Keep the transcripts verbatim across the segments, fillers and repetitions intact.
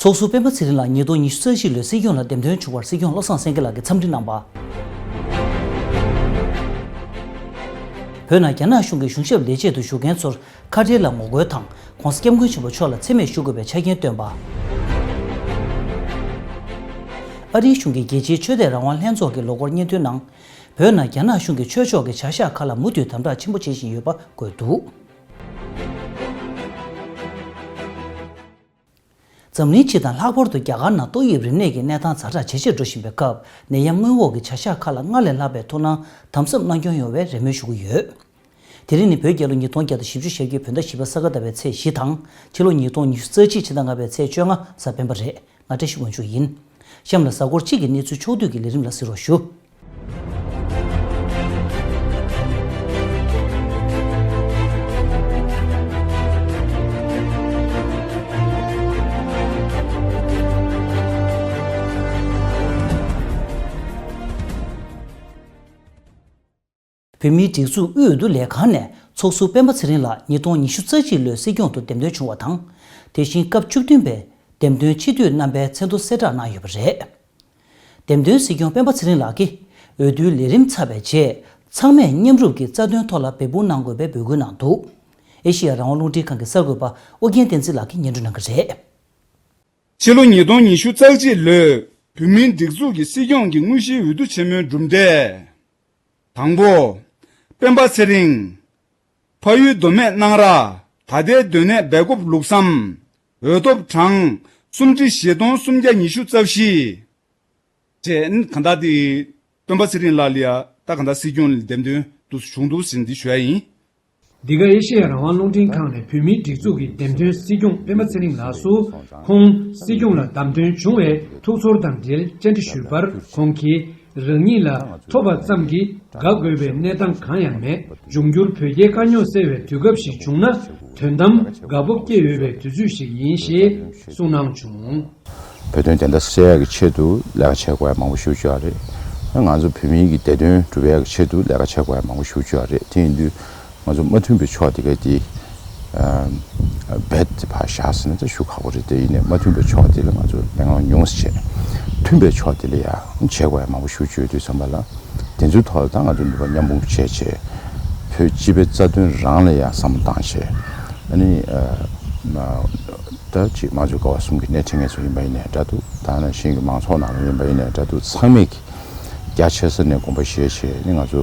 ཚོགས་ཟུར་སྤེན་པ་ཚེ་རིང་ལགས་ཉིས་སྟོང་ཉི་ཤུ་རྩ་གཅིག་ལོའི་སྲིད་སྐྱོང་ལ་འདེམས་ཐོན་བྱུང་བར་སྲིད་སྐྱོང་བློ་བཟང་སེང་གེ་ལགས་ཀྱིས་འཚམས་འདྲི་གནང་བ། བོད་ནང་རྒྱ་ནག་གཞུང་གི་གཞུང་ཞབས་ལས་བྱེད་དུ་བཞུགས་མཁན་ཚོར་ཁ་བྲལ་ལ་ངོ་རྒོལ་དང་༸གོང་ས་༸སྐྱབས་མགོན་ཆེན་པོ་མཆོག་ལ་མཚན་སྨད་ཞུ་དགོས་པའི་ཆ་རྐྱེན་བཏོན་པ། ཨ་རིའི་གཞུང་གིས་རྒྱལ་སྤྱིའི་ཆོས་དད་རང་དབང་ལྷན་ཚོགས་ཀྱི་ལོ་འཁོར་སྙན་ཐོའི་ནང་། བོད་ནང་རྒྱ་ནག་གཞུང་གིས་ཆོས་ཕྱོགས་ཀྱི་བྱ་གཞག་ཁག་ལ་མུ་མཐུད་དམ་དྲག་ཆེན་པོ་བྱེད་བཞིན་ཡོད་པ་འགོད་འདུག་འཛམ་གླིང་སྤྱི་དང་ལྷག་པར་དུ་རྒྱ་གར་ནང་ཏོག་དབྱིབས་རིམས་ནད་ཀྱི་གནས་སྟངས་ཛ་དྲག་ཇེ་ཆེར་འགྲོ་བཞིན་པའི་སྐབས། ནད་ཡམས་སྔོན་འགོག་གི་བྱ་གཞག་ཁག་ལ་སྔར་ལས་ལྷག་པའི་ཐུགས་སྣང་དམ་ཟབ་གནང་སྐྱོང་ཡོང་བའི་རེ་སྨོན་ཞུ་གི་ཡོད། དེ་རིང་ནི་བོད་རྒྱལ་ལོ་ཉིས་སྟོང་བརྒྱ་དང་བཞི་བཅུ་ཞེ་བརྒྱད་བོད་ཟླ་བཞི་པ་ས་ག་ཟླ་བའི་ཚེས་བཞི་དང་། ཕྱི་ལོ་ཉིས་སྟོང་ཉི་ཤུ་རྩ་གཅིག་ཕྱི་ཟླ་ལྔ་པའི་ཚེས་བཅོ་ལྔ་གཟའ་སྤེན་པ་རེད། ང་བཀྲ་ཤིས་དབང་ཕྱུག་ཡིན། གཤམ་ལ་གཟའ་འཁོར་གཅིག་གི་གནས་ཚུལ་ཕྱོགས་བསྡུས་ཀྱི་ལས་རིམ་ལ་གཟིགས་རོགས་ཞུ། བོད་མིའི་སྒྲིག་འཛུགས་དབུས་འོས་བསྡུ་ལས་ཁང་ནས་ཚོགས་ཟུར་སྤེན་པ་ཚེ་རིང་ལགས་ཉིས་སྟོང་ཉི་ཤུ་རྩ་གཅིག་ལོའི་སྲིད་སྐྱོང་དུ་འདེམས་ཐོན་བྱུང་བ་དང་། དེ་བཞིན་སྐབས་བཅུ་བདུན་པའི་འདེམས་ཐོན་སྤྱི་འཐུས་རྣམ་པའི་མཚན་ཐོ་གསལ་བསྒྲགས་གནང་ཡོད་པ་རེད། འདེམས་ཐོན་སྲིད་སྐྱོང་སྤེན་པ་ཚེ་རིང་ལགས་ཀྱིས་འོས་བསྡུའི་ལས་རིམ་ཚར་བའི་རྗེས། ཚང་མས་མཉམ་རུབ་ཀྱིས་རྩ་དོན་ཐོག་ལ་འབད་འབུངས་གནང་དགོས་པའི་འབོད་སྐུལ་གནང་འདུག་ཨེ་ཤེ་ཡ་རང་དབང་རླུང་འཕྲིན་ཁང་གི་གསར་འགོད་པ་ཨོ་རྒྱན་བསྟན་འཛིན་ལགས་ཀྱིས་སྙན་སྒྲོན་གནང་གི་རེད། ཕྱི་ལོ་ཉིས་སྟོང་ཉི་ཤུ་རྩ་གཅིག་ལོའི་བོད་མིའི་སྒྲིག་འཛུགས་ཀྱི་སྲིད་སྐྱོང་གི་དངོས་གཞིའི་འོས་བསྡུ་ཆེན་མོའི་གྲུབ་འབྲས། དང་པོ། སྤེན་པ་ཚེ་རིང་། ཕ་ཡུལ་མདོ་སྨད་སྣང་ར། ད་ལྟའི་སྡོད་གནས་སྦེལ་ཀོབ་ལུགས་བསམ། འོས་ཐོབ་གྲངས་སུམ་ཁྲི་བཞི་སྟོང་སུམ་བརྒྱ་ཉི་ཤུ་རྩ་བཞི། བཅས་གང་ལྟར་དེ་སྤེན་པ་ཚེ་རིང་ལགས་ལ་ཡ་ད་གང་ལྟར་སྲིད་སྐྱོང་ལ་འདེམས་ཐོན་དུ་བྱུང་འདུག་ཟེར་འདི་ཞུ་ཡ་ཡིན། འདི་ག་ཨེ་ཤེ་ཡ་རང་དབང་རླུང་འཕྲིན་ཁང་ནས་བོད་མིའི་སྒྲིག་འཛུགས་ཀྱི་འདེམས་ཐོན་སྲིད་སྐྱོང་སྤེན་པ་ཚེ་རིང་ལགས་སུ། ཁོང་སྲིད་སྐྱོང་ལ་བདམས་ཐོན་བྱུང་བའི་ཐུགས་ཚོར་དང་འབྲེལ་བཅར་འདྲི་ཞུས་པར། ཁོང་གིས་རང་ཉིད་ལ་ཐོབ་པ་ཙམ་གྱིས་དགའ་དགོས་པའི་གནས་སྟངས་གང་ཡང་མེད། འབྱུང་འགྱུར་བོད་རྒྱའི་དཀའ་རྙོག་སེལ་བའི་དུས་སྐབས་ཤིག་བྱུང་ན། དོན་དམ་དགའ་སྤོབས་སྐྱེ་འོས་པའི་དུས་ཚོད་ཞིག་ཡིན་ཞེས་གསུངས་གནང་བྱུང་། བོད་དོན་བདེན་མཐའ་གསལ་ཡག་གི་ཆེད་དུ་ལས་ཀ་བྱེད་དགོས་ཡ་མང་པོ་ཞེ་པོ་ཅིག་ཡོད་རེད། ང་ཚོ་བོད་མིའི་གི་བདེ་དོན་སྒྲུབ་ཡག་གི་ཆེད་དུ་ལས་ཀ་བྱེད་དགོས་ཡ་མང་པོ་ཞེ་པོ་ཅིག་ཡོད་རེད། དེ་ཡིན་དུས་ང་ཚོ་མ་མཐུན་པའི་ཕྱོགས་དེ་ག་དེ་ཨ་རྦད་དེ་ཕར་བཞག་ཟེར་ན་ད་ཞུ་ཁག་པོ་རེད། དེ་ཡིན་ནའི་མ་མཐུན་པའི་ཕྱོགས་དེ་ལ་ང་ཚོ་ལས་ཀ་ཉུང་ཙམ་བྱས། མཐུན་པའི་ཕྱོགས་དེ་ལ་ཡ་བྱེད་དགོས་ཡ་མང་པོ་ཞེ་པོ་ཅིག་ཡོད་དུས་ཙམ་པ་ལ། དེ་ཚོའི་ཐོག་ལ་ད་ང་ཚོ་ནུས་པ་མཉམ་སྤུངས་བྱས་བྱས། བོད་སྤྱི་པའི་རྩ་དོན་རང་ལ་ཡ་བསམ་བློ་བཏང་བྱས། ཨ་ནི་ཨ་མ་ད་ཅིག་མང་གཙོའི་ཀ་བ་གསུམ་གྱི་སྣེ་ཁྲིད་མཁན་ཚོ་ཡིན་པ་ཡིན་ནའི་འདྲ་འདུག་ད་ནང་བཞིན་གྱི་མང་ཚོགས་ནང་ལ་ཡིན་པ་ཡིན་ནའི་འདྲ་འདུག་ཚང་མས་ཀྱི་རྒྱ་ཆེ་ས་ནས་དགོངས་པ་བཞེས་བྱས་ནི་ང་ཚོ་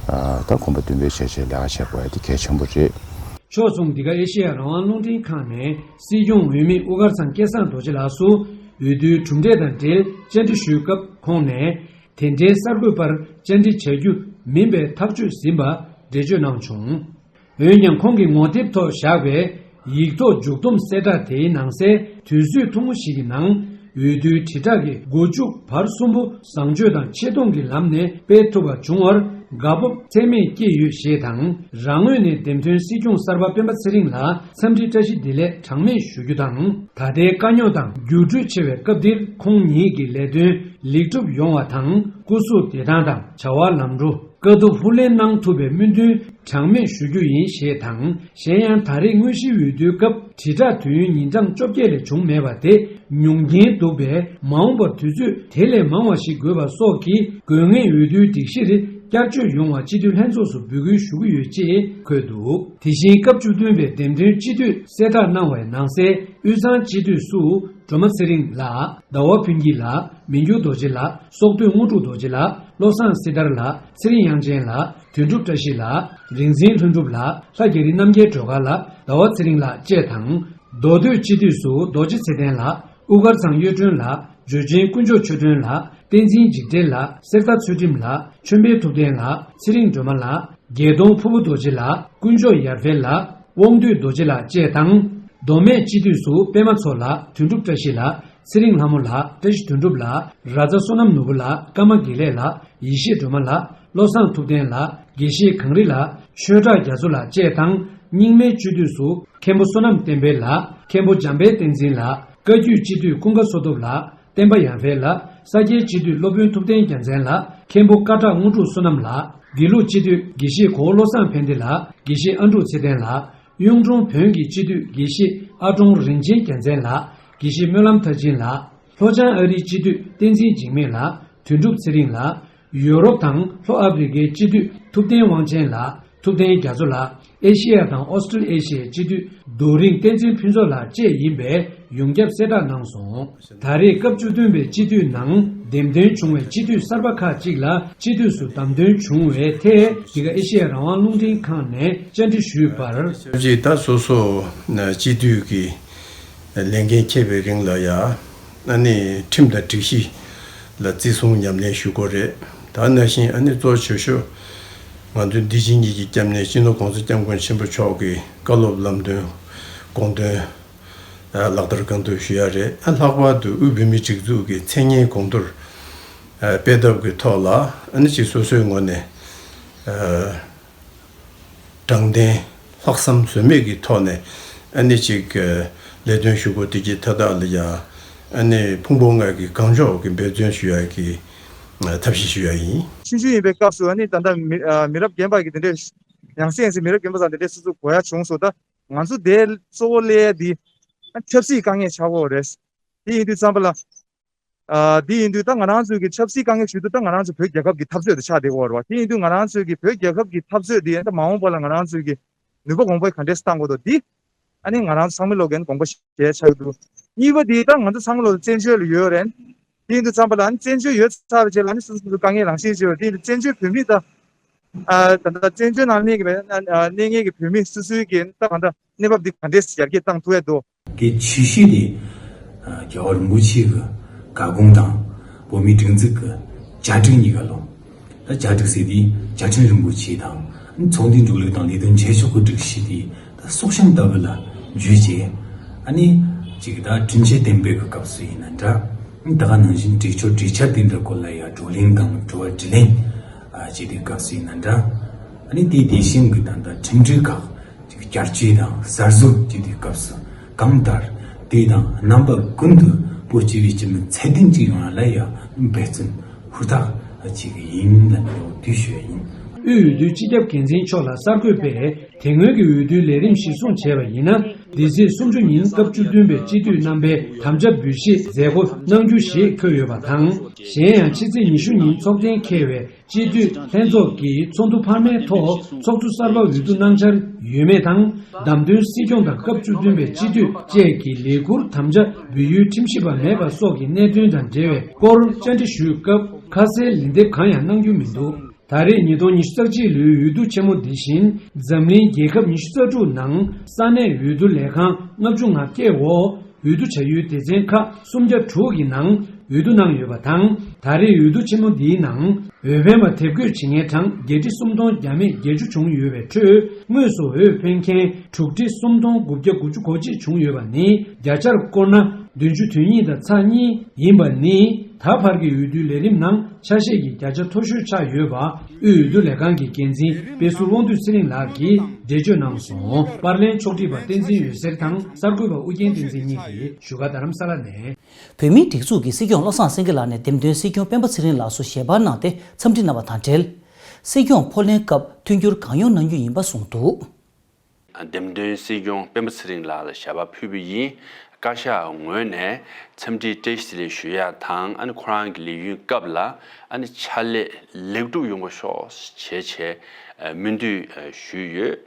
ཨ་ད་དགོངས་པ་འདུན་སྤེལ་བྱས་བྱས་ལས་ཀ་བྱེད་དགོས་ཡ་དེ་གལ་ཆེན་པོ་རེད། ཕྱོགས་མཚུངས་འདི་ག་ཨེ་ཤེ་ཡ་རང་དབང་རླུང་འཕྲིན་ཁང་ནས་སྲིད་སྐྱོང་འོས་མི་དབུ་དཀར་ཚང་སྐལ་བཟང་རྡོ་རྗེ་ལགས་སུ་འོས་བསྡུའི་གྲུབ་འབྲས་དང་འབྲེལ་བཅར་འདྲི་ཞུས་སྐབས་ཁོང་ནས། དེ་འདྲའི་གསར་འགོད་པར་བཅར་འདྲི་བྱ་རྒྱུ་མིན་པའི་ཐག་གཅོད་ཟིན་པ་འགྲེལ་བརྗོད་གནང་བྱུང་། འོན་ཀྱང་ཁོང་གིས་ངོ་དེབ་ཐོག་བཞག་པའི་ཡིག་ཐོག་མཇུག་བསྡོམས་གསལ་བསྒྲགས་དེའི་ནང་གསལ་དུས་ཚོད་ཐུང་ངུ་ཞིག་གི་ནང་འོས་བསྡུའི་དྲིལ་བསྒྲགས་ཀྱི་མགོ་མཇུག་བར་གསུམ་པོ་བཟང་སྤྱོད་དང་ཆེ་མཐོང་གི་ལམ་ནས་སྤེལ་ཐུབ་པ་བྱུང་བར་དགའ་སྤོབས་ཚད་མེད་སྐྱེས་ཡོད་ཞེས་དང་། རང་ངོས་ནས་འདེམས་ཐོན་སྲིད་སྐྱོང་གསར་པ་སྤེན་པ་ཚེ་རིང་ལ་འཚམས་འདྲི་བཀྲ་ཤིས་བདེ་ལེགས་གྲངས་མེད་ཞུ་རྒྱུ་དང་། ད་ལྟའི་དཀའ་རྙོག་དང་འགྱུར་འགྲོས་ཆེ་བའི་སྐབས་འདིར་ཁོང་ཉིད་ཀྱི་ལས་དོན་ལེགས་གྲུབ་ཡོང་བ་དང་། སྐུ་གཟུགས་བདེ་ཐང་དང་བྱ་བ་ལམ་འགྲོ། དཀའ་སྡུག་ལྷུར་ལེན་གནང་ཐུབ་པའི་སྨོན་འདུན་གྲངས་མེད་ཞུ་རྒྱུ་ཡིན་ཞེས་དང་། གཞན་ཡང་ད་རེས་དངོས་གཞིའི་འོས་བསྡུའི་སྐབས་དྲིལ་བསྒྲགས་དུས་ཡུན་ཉིན་གྲངས་བཅོ་བརྒྱད་ལས་བྱུང་མེད་པ་དེ་ཉུང་རྐྱེན་འདུག་པས། མ་འོངས་པར་དུས་ཚོད་དེ་ལས་མང་བ་ཞིག་དགོས་པ་སོགས་ཀྱི་དགོས་ངེས་འོས་བསྡུའི་སྒྲིག་གཞིར་བསྐྱར་བཅོས་ཡོང་བ་སྤྱི་འཐུས་ལྷན་ཚོགས་སུ་འབོད་སྐུལ་ཞུ་གི་ཡོད་ཅེས་འཁོད་འདུག་དེ་བཞིན་སྐབས་བཅུ་བདུན་པའི་འདེམས་ཐོན་སྤྱི་འཐུས་གསལ་བསྒྲགས་གནང་བའི་ནང་གསལ། དབུས་གཙང་སྤྱི་འཐུས་སུ་སྒྲོལ་མ་ཚེ་རིང་ལགས། ཟླ་བ་ཕུན་སྐྱིད་ལགས། མི་འགྱུར་རྡོ་རྗེ་ལགས། སྲོག་བདུད་དངོས་གྲུབ་རྡོ་རྗེ་ལགས། བློ་བཟང་སྲི་ཐར་ལགས། ཚེ་རིང་དབྱངས་ཅན་ལགས། དོན་གྲུབ་བཀྲ་ཤིས་ལགས། རིག་འཛིན་ལྷུན་གྲུབ་ལགས། ལྷ་རྒྱ་རི་རྣམ་རྒྱལ་སྒྲོལ་དཀར་ལགས། ཟླ་བ་ཚེ་རིང་ལགས་བཅས་དང་། མདོ་སྟོད་སྤྱི་འཐུས་སུ་རྡོ་རྗེ་ཚེ་བརྟན་ལགས། དབུ་དཀར་ཚང་གཡུ་སྒྲོན་ལགས། འཇུ་ཆེན་དཀོན་མཆོག་ཆོས་སྒྲོན་ལགས། བསྟན་འཛིན་འཇིགས་བྲལ་ལགས། གསེར་རྟ་ཚུལ་ཁྲིམས་ལགས། ཆོས་འཕེལ་ཐུབ་བསྟན་ལགས། ཚེ་རིང་སྒྲོལ་མ་ལགས། རྒྱལ་གདོང་ཕུར་བུ་རྡོ་རྗེ་ལགས། དཀོན་མཆོག་ཡར་འཕེལ་ལགས། དབང་འདུས་རྡོ་རྗེ་ལགས་བཅས་དང་། མདོ་སྨད་སྤྱི་འཐུས་སུ་པད་མ་མཚོ་ལགས། དོན་གྲུབ་བཀྲ་ཤིས་ལགས། ཚེ་རིང་ལྷ་མོ་ལགས། བཀྲ་ཤིས་དོན་གྲུབ་ལགས། ར་ཛ་བསོད་ནམས་ནོར་བུ་ལགས། ཀརྨ་དགེ་ལེགས་ལགས། ཡེ་ཤེས་སྒྲོལ་མ་ལགས། བློ་བཟང་ཐུབ་བསྟན་ལགས། དགེ་བཤེས་གངས་རི་ལགས། ཆོས་གྲགས་རྒྱ་མཚོ་ལགས་བཅས་དང་། རྙིང་མའི་སྤྱི་འཐུས་སུ་མཁན་པོ་བསོད་ནམས་བསྟན་འཕེལ་ལགས། མཁན་པོ་འཇམ་དཔལ་བསྟན་འཛིན་ལགས། བཀའ་བརྒྱུད་སྤྱི་འཐུས་ཀུན་དགའ་བསོད་སྟོབས་ལགས། བསྟན་པ་ཡར་འཕེལ་ལགས། ས་སྐྱའི་སྤྱི་འཐུས་སློབ་དཔོན་ཐུབ་བསྟན་རྒྱལ་མཚན་ལགས། མཁན་པོ་སྐད་གྲགས་དངོས་གྲུབ་བསོད་ནམས་ལགས། དགེ་ལུགས་སྤྱི་འཐུས་དགེ་བཤེས་གོ་བོ་བློ་བཟང་ཕན་བདེ་ལགས། དགེ་བཤེས་ཨ་འབྲུག་ཚེ་བརྟན་ལགས། གཡུང་དྲུང་བོན་གྱི་སྤྱི་འཐུས་དགེ་བཤེས་ཨ་ཀྲོང་རིན་ཆེན་རྒྱལ་མཚན་ལགས། དགེ་བཤེས་སྨོན་ལམ་མཐར་ཕྱིན་ལགས། ལྷོ་བྱང་ཨ་རིའི་སྤྱི་འཐུས་བསྟན་འཛིན་འཇིགས་མེད་ལགས། དོན་གྲུབ་ཚེ་རིང་ལགས། ཡོ་རོབ་དང་ལྷོ་ཨ་ཕི་རི་ཀའི་སྤྱི་འཐུས་ཐུབ་བསྟན་དབང་ཆེན་ལགས། ཐུབ་བསྟན་རྒྱ་མཚོ་ལགས། ཨེ་ཤེ་ཡ་དང་ཨོ་སི་ཀྲི་ཨེ་ཤེ་ཡའི་སྤྱི་འཐུས་རྡོ་རིང་བསྟན་འཛིན་ཕུན་ཚོགས་ལགས་བཅས་ཡིན་པས་ཡོངས་ཁྱབ་གསལ་བསྒྲགས་གནང་སོང་། ད་རེས་སྐབས་བཅུ་བདུན་པའི་སྤྱི་འཐུས་ནང་འདེམས་ཐོན་བྱུང་བའི་སྤྱི་འཐུས་གསར་པ་ཁག་ཅིག་ལ་སྤྱི་འཐུས་སུ་བདམས་ཐོན་བྱུང་བའི་ཐད། འདི་ག་ཨེ་ཤེ་ཡ་རང་དབང་རླུང་འཕྲིན་ཁང་ནས་བཅར་འདྲི་ཞུས་པར། ཅིག་ད་སོ་སོ་སྤྱི་འཐུས་ཀྱི་ལས་འགན་འཁྱེར་བའི་རིང་ལ་ཡ། ཨ་ནི་ཁྲིམས་དང་སྒྲིག་གཞི་ལ་བརྩི་སྲུང་ཉམས་ལེན་ཞུ་དགོས་རེད། ད་ནང་བཞིན་ཨ་ནི་གཙོ་ཆེ་ཤོས་ང་ཚོའི་འདི་ཕྱི་གཉིས་ཀྱི་སྐྱབས་གནས་སྤྱི་ནོར་༸གོང་ས་༸སྐྱབས་མགོན་ཆེན་པོ་མཆོག་གི་བཀའ་སློབ་ལམ་སྟོན་དགོངས་དོན་ལག་བསྟར་གང་ཐུབ་ཞུ་ཡ་རེད། ཨ་ལྷག་པར་དུ་དབུས་བོད་མིའི་སྒྲིག་འཛུགས་ཀྱི་མཚན་སྙན་དགོངས་དོར་སྤེལ་ཐབས་ཀྱི་ཐོག་ལ་ཨ་ནི་ཅིག་སོ་སོའི་ངོས་ནས། དྲང་བདེན་ལྷག་བསམ་ཟོལ་མེད་ཀྱི་ཐོག་ནས་ཨ་ནི་ཅིག་ལས་དོན་ཞུ་དགོས་དེ་གྱི་མཐའ་དག་ལ་ཡང་ཨ་ནི་ཕུང་པོ་ལྔ་གི་གང་མགྱོགས་ཀྱི་འབད་བརྩོན་ཞུ་ཡ་གི་ཐབས་ཤེས་ཞུ་ཡ་ཡིན། ཆུང་ཆུང་ཡིན་པའི་སྐབས་སུ་ཨ་ནི་ད་ལྟ་མི་ཨ་མི་རབས་རྒན་པ་གི་དེ་འདྲའི་ཡང་སེ་ཡང་སེ་མི་རབས་རྒན་པ་ཚང་དེ་འདྲའི་སོ་སོ་གོ་ཡ་བྱུང་སོང་། ད་ང་ཚོ་དེ་གཙོ་བོ་སླེབས་ཡ་འདི་ཨ་ཆབ་སྲིད་དཀའ་ངལ་ཆགས་ཀྱི་ཡོད་རེད། དེ་ཡིན་དུས་ཙམ་པ་ལ། ཨ་དེ་ཡིན་དུས་ད་ང་རང་ཚོའི་གི་ཆབ་སྲིད་དཀའ་ངལ་ཞུ་དུས་ད་ང་རང་ཚོ་བོད་རྒྱལ་ཁབ་ཀྱི་འཐབ་རྩོད་དེ་ཆགས་བསྡད་ཡོད་རེད་བ། དེ་ཡིན་དུས་ང་རང་ཚོའི་གི་བོད་རྒྱལ་ཁབ་ཀྱི་འཐབ་རྩོད་དེ་ད་མ་འོངས་པ་ལ་ང་རང་ཚོའི་གི་ནུས་པ་གོང་འཕེལ་ག་འདྲས་བཏང་དགོས་འདུག་འདི་ཨ་ནི་ང་རང་ཚོ་ཚང་མའི་ལོག་གིན་དགོངས་པ་བཞེས་ཆགས་ཀྱི་འདུག་གཉིས་པ་དེ་ད་ང་ཚོ་ཚང་མའི་ལོག་བཙན་བྱོལ་ལ་ཡོད་རེད། དེ་ཡིན་དུས་ཙམ་པ་ལ་ཨ་ནི་བཙན་བྱོལ་ཡོད་ཚར་བའི་རྗེས་ལ་ཨ་ནི་སོ་སོ་སོ་སོ་དཀའ་ངལ་རང་བཞིན་ཅིག་ཡོད་རེད། དེ་ཡིན་དུས་བཙན་བྱོལ་བོད་མི་ད་ཨ་ད་ལྟ་བཙན་བྱོལ་ནང་གནས་ཀྱི་བའི་གནས་ངེས་ཀྱི་བོད་མི་སོ་སོའི་གི་ད་གང་ལྟར་གནས་བབ་འདི་ག་འདྲས་ཡར་རྒྱས་བཏང་ཐུབ་ཡ་འདུག་གལ་ཆེ་ཤོས་དེ། རྒྱལ་བ་རིན་པོ་ཆེ་གི་བཀའ་དགོངས་དང་བོད་མིའི་སྒྲིག་འཛུགས་ཀྱི་བཅའ་སྒྲིག་གཉིས་ཀ་ལོ། ད་བཅའ་སྒྲིག་ཟེར་དེ་བཅའ་ཁྲིམས་རིན་པོ་ཆེ་དང་ཚོགས་འདུའི་འགྲོ་ལུགས་དང་ལས་དོན་བྱེད་ཕྱོགས་ཀྱི་སྒྲིག་གཞི་དེ་ད་སྲོག་ཤིང་ལྟ་བུ་ལ་བརྒྱུད་བྱས། ཨ་ནི་ཅིག་ད་དྲིན་ཆེན་བསྟན་པའི་གི་སྐབས་སུ་ཡིན་ན་འདྲ། ད་ག་ནང་བཞིན་གྲོས་ཆོད་གྲོས་འཆར་དེ་འདྲ་སྐོར་ལ་ཡ་བགྲོ་གླེང་དང་དྲི་བ་དྲིས་ལན་བྱེད་དུས་སྐབས་སུ་ཡིན་ན་འདྲ། ཨ་ནི་དེ་དེ་བཞིན་གི་ད་ད་ཁྲིམས་སྒྲིག་ཁག་ཅིག་བསྐྱར་བཅོས་དང་གསར་བཟོ་བྱེད་དུས་སྐབས་སུ་གང་ལྟར་དེ་དང་རྣམ་པ་ཀུན་ཏུ་བོད་སྤྱི་པའི་སྤྱི་མི་ཚད་ལྡན་ཅིག་ཡོང་བ་ལ་ཡང་འབད་བརྩོན་ཧུར་ཐག་ཅིག་ཡིན་ལ་འགྲོ་དུས་ཞུ་ཡིན། དབུས་འོས་བསྡུའི་སྤྱི་ཁྱབ་འགན་འཛིན་མཆོག་ལ་གསར་འགོད་པས་དེ་སྔོན་གྱི་འོས་བསྡུའི་ལས་རིམ་གཞིར་བཟུང་བྱས་པ་ཡིན་ན། འདི་ཚེས་སུམ་ཅུ་ཉིན་སྐབས་བཅུ་བདུན་པའི་སྤྱི་འཐུས་རྣམ་པའི་དམ་བཅའ་འབུལ་བཞེས་མཛད་སྒོ་གནང་རྒྱུ་ཞེས་འཁོད་ཡོད་པ་དང་། གཞན་ཡང་ཕྱི་ཚེས་ཉི་ཤུ་ཉིན་ཚོགས་གཏན་འཁེལ་བའི་སྤྱི་འཐུས་ལྷན་ཚོགས་ཀྱི་ཚོགས་འདུ་འཕར་མའི་ཐོག་ཚོགས་གཙོ་གསར་པ་འོས་བསྡུ་གནང་འཆར་ཡོད་མེད་དང་། བདམས་ཐོན་སྲིད་སྐྱོང་དང་སྐབས་བཅུ་བདུན་པའི་སྤྱི་འཐུས་བཅས་ཀྱི་ལས་ཁུར་དམ་བཅའ་འབུལ་ཡུལ་ཁྲིམས་ཞིབ་པ་མེད་པ་སོགས་ཀྱི་གནད་དོན་དང་འབྲེལ་བའི་སྐོར་བཅར་འདྲི་ཞུས་སྐབས། ཁ་གསལ་ལན་འདེབས་གང་ཡང་གནང་རྒྱུ་མི་འདུག་ད་རེས་ཉིས་སྟོང་ཉི་ཤུ་རྩ་གཅིག་ལོའི་འོས་བསྡུ་ཆེན་མོ་འདི་བཞིན་འཛམ་གླིང་རྒྱལ་ཁབ་ཉི་ཤུ་རྩ་དྲུག་ནང་ས་གནས་འོས་བསྡུ་ལས་ཁང་ལྔ་བཅུ་ང་བརྒྱད་འོག་འོས་བསྡུ་བྱ་ཡུལ་སྡེ་ཚན་ཁག་སུམ་བརྒྱ་དྲུག་གི་ནང་འོས་བསྡུ་གནང་ཡོད་པ་དང་། ད་རེས་འོས་བསྡུ་ཆེན་མོ་འདིའི་ནང་འོས་འཕེན་པ་དེབ་འགོད་བྱེད་མཁན་གྲངས་བརྒྱད་ཁྲི་སུམ་སྟོང་བརྒྱ་མེད་བརྒྱད་ཅུ་བྱུང་ཡོད་པའི་ཁྲོད། དངོས་སུ་འོས་འཕེན་མཁན་དྲུག་ཁྲི་སུམ་སྟོང་དགུ་བརྒྱ་དགུ་ཅུ་གོ་གཅིག་བྱུང་ཡོད་པ་ནི་བརྒྱ་ཆར་བསྐོར་ན་བདུན་ཅུ་དོན་གཉིས་དང་ཚེག་གཉིས་ཡིན་པ་ནི། ད་བར་གྱི་འོས་བསྡུའི་ལས་རིམ་ནང་ཆ་ཤས་ཀྱི་བརྒྱ་ཆ་མཐོ་ཤོས་ཆགས་ཡོད་པ། དབུས་འོས་བསྡུ་ལས་ཁང་གི་འགན་འཛིན་དཔེ་ཟུར་དབང་འདུས་ཚེ་རིང་ལགས་ཀྱིས་འགྲེལ་བརྗོད་གནང་སོང་། པར་ལེན་ཕྱོགས་སྒྲིག་པ་བསྟན་འཛིན་འོད་ཟེར་དང་གསར་འགོད་པ་ཨུ་རྒྱན་བསྟན་འཛིན་གཉིས་ཀྱིས་བཞུགས་སྒར་རྡ་རམ་ས་ལ་ནས། བོད་མིའི་སྒྲིག་འཛུགས་ཀྱི་སྲིད་སྐྱོང་བློ་བཟང་སེང་གེ་ལགས་ནས་འདེམས་ཐོན་སྲིད་སྐྱོང་སྤེན་པ་ཚེ་རིང་ལགས་སུ་ཞལ་པར་གནང་སྟེ་འཚམས་འདྲི་གནང་བ་དང་འབྲེལ། སྲིད་སྐྱོང་འཕོ་ལེན་སྐབས་མཐུན་འགྱུར་གང་ཡོང་གནང་རྒྱུ་ཡིན་པ་གསུངས་འདུག་འདེམས་ཐོན་སྲིད་སྐྱོང་སྤེན་པ་ཚེ་རིང་ལགས་ལ་ཞལ་པར་ཕུལ་བ་ཡིན། བཀའ་ཤག་ངོས་ནས་འཚམས་འདྲི་བཀྲ་ཤིས་བདེ་ལེགས་ཞུ་ཡ་དང་། ཨ་ནི་ཁོ་རང་གི་ལས་ཡུན་སྐབས་ལ་ཨ་ནི་ཕྱག་ལས་ལེགས་གྲུབ་ཡོང་བ་ཤོག་ཅེས་བྱས་སྨོན་འདུན་ཞུས་ཡོད།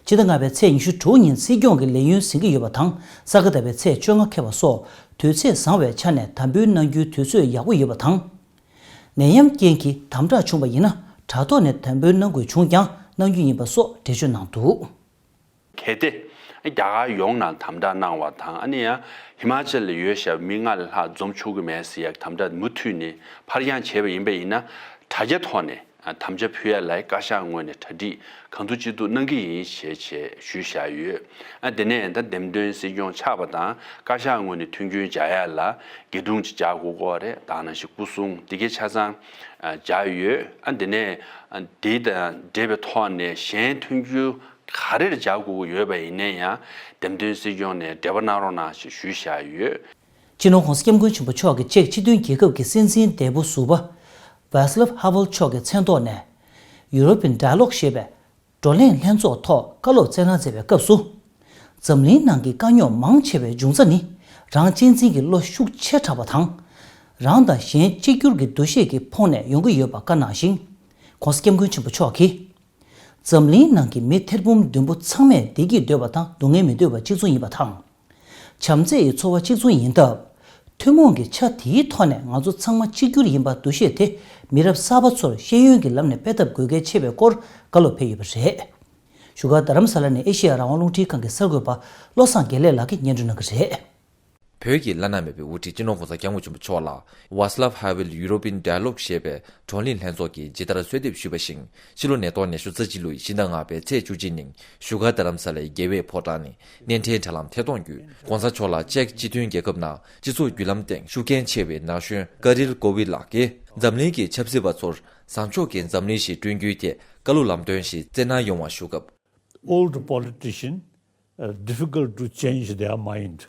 ཕྱི་ཟླ་ལྔ་པའི་ཚེས་ཉི་ཤུ་དྲུག་ཉིན་སྲིད་སྐྱོང་གི་ལས་ཡུན་ཟིན་གྱི་ཡོད་པ་དང་། ས་ག་ཟླ་བའི་ཚེས་བཅོ་ལྔ་འཁེལ་བ་སོགས་དུས་ཚེས་བཟང་བའི་ཆ་ནས་དམ་འབུལ་གནང་རྒྱུའི་དུས་ཚོད་ཡག་པོ་ཡོད་པ་དང་། ནད་ཡམས་རྐྱེན་གྱིས་དམ་དྲག་བྱུང་བ་ཡིན་ན་དྲ་ཐོག་ནས་དམ་འབུལ་གནང་དགོས་བྱུང་ཀྱང་གནང་རྒྱུ་ཡིན་པ་སོགས་འགྲེལ་བརྗོད་གནང་འདུག་གལ་ཏེ། རྒྱ་གར་ཡོངས་ནང་དམ་དྲག་གནང་བ་དང་། ཨ་ནི་ཡང་ཧི་མ་ཅལ་ལ་ཡོད་བཞག་མི་ལྔ་ལས་ལྷག་འཛོམས་ཆོག་གི་མེད་ཟེར་ཡག་དམ་དྲག་མུ་མཐུད་ནས་ཕར་འགྱངས་བྱས་པ་ཡིན་པ་ཡིན་ན། དྲ་རྒྱ་ཐོག་ནས་དམ་བཅའ་ཕུལ་ཡ་ལ་བཀའ་ཤག་ངོས་ནས་གྲ་སྒྲིག་གང་ཐུབ་ཅི་ཐུབ་གནང་གི་ཡིན་ཞེས་བྱས་ཞུས་བཞག་ཡོད། ཨ་དེ་ནས་ད་འདེམས་ཐོན་སྲིད་སྐྱོང་ཆགས་པ་དང་བཀའ་ཤག་ངོས་ནས་མཐུན་རྐྱེན་སྦྱར་ཡ་ལ་སྒེར་དྲུང་ཅིག་སྦྱར་དགོས་ཀྱི་རེད། ད་ནང་བཞིན་སྐུ་སྲུང་དེ་གའི་ཆ་ཚང་སྦྱར་ཡོད། ཨ་དེ་ནས་དེ་དང་འབྲེལ་བའི་ཐོག་ནས་གཞན་མཐུན་རྐྱེན་ག་རེར་སྦྱར་དགོས་ཀྱི་ཡོད་པ་ཡིན་ན་ཡང་འདེམས་ཐོན་སྲིད་སྐྱོང་ནས་འབྲེལ་བ་གནང་རོགས་གནང་ཞེས་ཞུས་བཞག་ཡོད། སྤྱི་ནོར་༸གོང་ས་༸སྐྱབས་མགོན་ཆེན་པོ་མཆོག་གིས་ཅེཀ་སྤྱི་མཐུན་རྒྱལ་ཁབ་ཀྱི་སྲིད་འཛིན་འདས་པོ་ཟུར་པ་Václav Havel་མཆོག་གི་མཚན་ཐོག་ནས་European Dialogue་ཞེས་པའི་བགྲོ་གླེང་ལྷན་ཚོགས་ཐོག་བཀའ་སློབ་སྩལ་གནང་མཛད་པའི་སྐབས་སུ། འཛམ་གླིང་ནང་གི་དཀའ་རྙོག་མང་ཆེ་བའི་འབྱུང་རྩ་ནི། གྲངས་གཅེས་འཛིན་གྱི་བློ་ཤུགས་ཆེ་དྲགས་པ་དང་། རང་དང་གཞན་གཅིག་གྱུར་གྱི་འདུ་ཤེས་ཀྱིས་ཕོངས་ནས་ཡོང་གི་ཡོད་པ་བཀའ་གནང་ཞིང་། ྋགོང་ས་ྋསྐྱབས་མགོན་ཆེན་པོ་མཆོག་གིས། འཛམ་གླིང་ནང་གི་མི་ཐེར་འབུམ་བདུན་པོ་ཚང་མས་བདེ་སྐྱིད་འདོད་པ་དང་སྡུག་བསྔལ་མི་འདོད་པ་གཅིག་མཚུངས་ཡིན་པ་དང་། བྱམས་བརྩེ་ཡི་ཚོར་བ་གཅིག་མཚུངས་ཡིན་སྟབས། ཐུན་མོང་གི་ཆ་དེའི་ཐོག་ནས་ང་ཚོ་ཚང་མ་གཅིག་གྱུར་ཡིན་པ་འདུ་ཤེས་དེ་མི་རབས་གསར་པ་ཚོར་ཤེས་ཡོན་གྱི་ལམ་ནས་སྤེལ་ཐབས་དགོས་གལ་ཆེ་བའི་སྐོར་བཀའ་སློབ་ཕེབས་ཡོད་པ་རེད། བཞུགས་སྒར་རྡ་རམ་ས་ལ་ནས་ཨེ་ཤེ་ཡ་རང་དབང་རླུང་འཕྲིན་ཁང་གི་གསར་འགོད་པ་བློ་བཟང་དགེ་ལེགས་ལགས་ཀྱིས་སྙན་སྒྲོན་གནང་གི་རེད། བོད་ཀྱི་བླ་ན་མེད་པའི་དབུ་ཁྲིད་སྤྱི་ནོར་༧གོང་ས་༧སྐྱབས་མགོན་ཆེན་པོ་མཆོག་ལ་Václav Havel European Dialogue ཞེས་པའི་བགྲོ་གླེང་ལྷན་ཚོགས་ཀྱིས་ཇི་ལྟར་གསོལ་འདེབས་ཞུས་པ་བཞིན། ཕྱི་ལོ་ཉིས་སྟོང་ཉི་ཤུ་རྩ་གཅིག་ལོའི་ཕྱི་ཟླ་ལྔ་པའི་ཚེས་བཅུ་གཅིག་ཉིན་བཞུགས་སྒར་རྡ་རམ་ས་ལའི་རྒྱལ་བའི་ཕོ་བྲང་ནས་གནས་འཕྲིན་དྲ་ལམ་ཐད་གཏོང་བརྒྱུད། ྋགོང་ས་མཆོག་ལ་ཅེཀ་སྤྱི་མཐུན་རྒྱལ་ཁབ་ནང་སྤྱི་ཚོགས་བརྒྱུད་ལམ་སྟེང་ཤུགས་རྐྱེན་ཆེ་བའི་ན་གཞོན་ཀ་རིལ་ཀོ་ཝི་ལགས་ཀྱིས་འཛམ་གླིང་གི་ཆབ་སྲིད་པ་ཚོར་བཟང་ཕྱོགས་ཀྱི་འཛམ་གླིང་ཞིག་བསྐྲུན་རྒྱུའི་ཐད་བཀའ་སློབ་ལམ་སྟོན་ཞིག་སྩལ་གནང་ཡོང་བ་ཞུ་སྐབས། Old politician, uh, difficult to change their mind.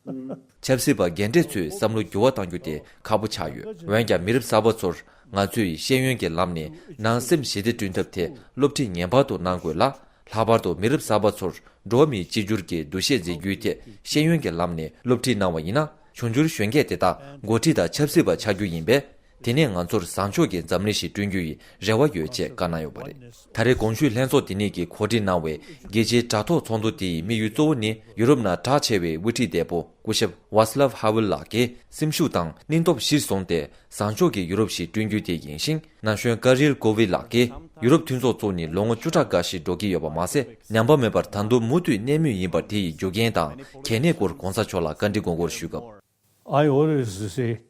ཆབ་སྲིད་པ་རྒན་གྲས་ཚོས་བསམ་བློ་འགྱུར་བ་གཏང་རྒྱུ་དེ་ཁག་པོ་ཆགས་ཡོད། འོན་ཀྱང་མི་རབས་གསར་པ་ཚོར་ང་ཚོས་ཤེས་ཡོན་གྱི་ལམ་ནས་ནང་སེམས་ཞི་བདེ་བསྐྲུན་ཐབས་ཐད་སློབ་ཁྲིད་ངེས་པར་དུ་གནང་དགོས་ལ། ལྷག་པར་དུ་མི་རབས་གསར་པ་ཚོར་འགྲོ་བ་མིའི་གཅིག་གྱུར་གྱི་འདུ་ཤེས་འཛིན་རྒྱུའི་ཐད་ཤེས་ཡོན་གྱི་ལམ་ནས་སློབ་ཁྲིད་གནང་བ་ཡིན་ན། འབྱུང་འགྱུར་གཞོན་སྐྱེས་དེ་དག་འགོ་ཁྲིད་དང་ཆབ་སྲིད་པ་ཆགས་རྒྱུ་ཡིན་པས། དེ་ནས་ང་ཚོར་བཟང་ཕྱོགས་ཀྱི་འཛམ་གླིང་ཞིག་བསྐྲུན་རྒྱུ་ཡི་རེ་བ་ཡོད་ཅེས་བཀའ་གནང་ཡོད་པ་རེད། ད་རེས་གོང་ཞུས་ལྷན་ཚོགས་འདི་ཉིད་ཀྱིས་གོ་སྒྲིག་གནང་བའི་རྒྱལ་སྤྱིའི་དྲ་ཐོག་ཚོགས་འདུ་དེ་ཡི་དམིགས་ཡུལ་གཙོ་བོ་ནི་ཡུ་རོབ་ནང་གྲགས་ཆེ་བའི་དབུ་ཁྲིད་འདས་པོ་སྐུ་ཞབས་Václav Havel ལགས་ཀྱི་སེམས་ཤུགས་དང་སྙིང་སྟོབས་གཞིར་བཟུང་སྟེ་བཟང་ཕྱོགས་ཀྱི་ཡུ་རོབ་ཞིག་བསྐྲུན་རྒྱུ་དེ་ཡིན་ཞིང་། ན་གཞོན་ཀ་རིལ་ཀོ་ཝི་ལགས་ཀྱིས་ཡུ་རོབ་མཐུན་ཚོགས་བཙུགས་ནས་ལོ་ངོ་བཅུ་ཕྲག་འགའ་ཞིག་འགྲོ་གི་ཡོད་པ་མ་ཟད། ཉམས་པ་མེད་པར་ད་དུང་མུ་མཐུད་གནས་མུས་ཡིན་པ་དེ་ཡི་རྒྱུ་རྐྱེན་དང་གལ་གནད་སྐོར་གོང་ས་མཆོག་ལ་བཀའ་འདྲི་དགོངས་སྐོར་ཞུས་སྐབས། I always say,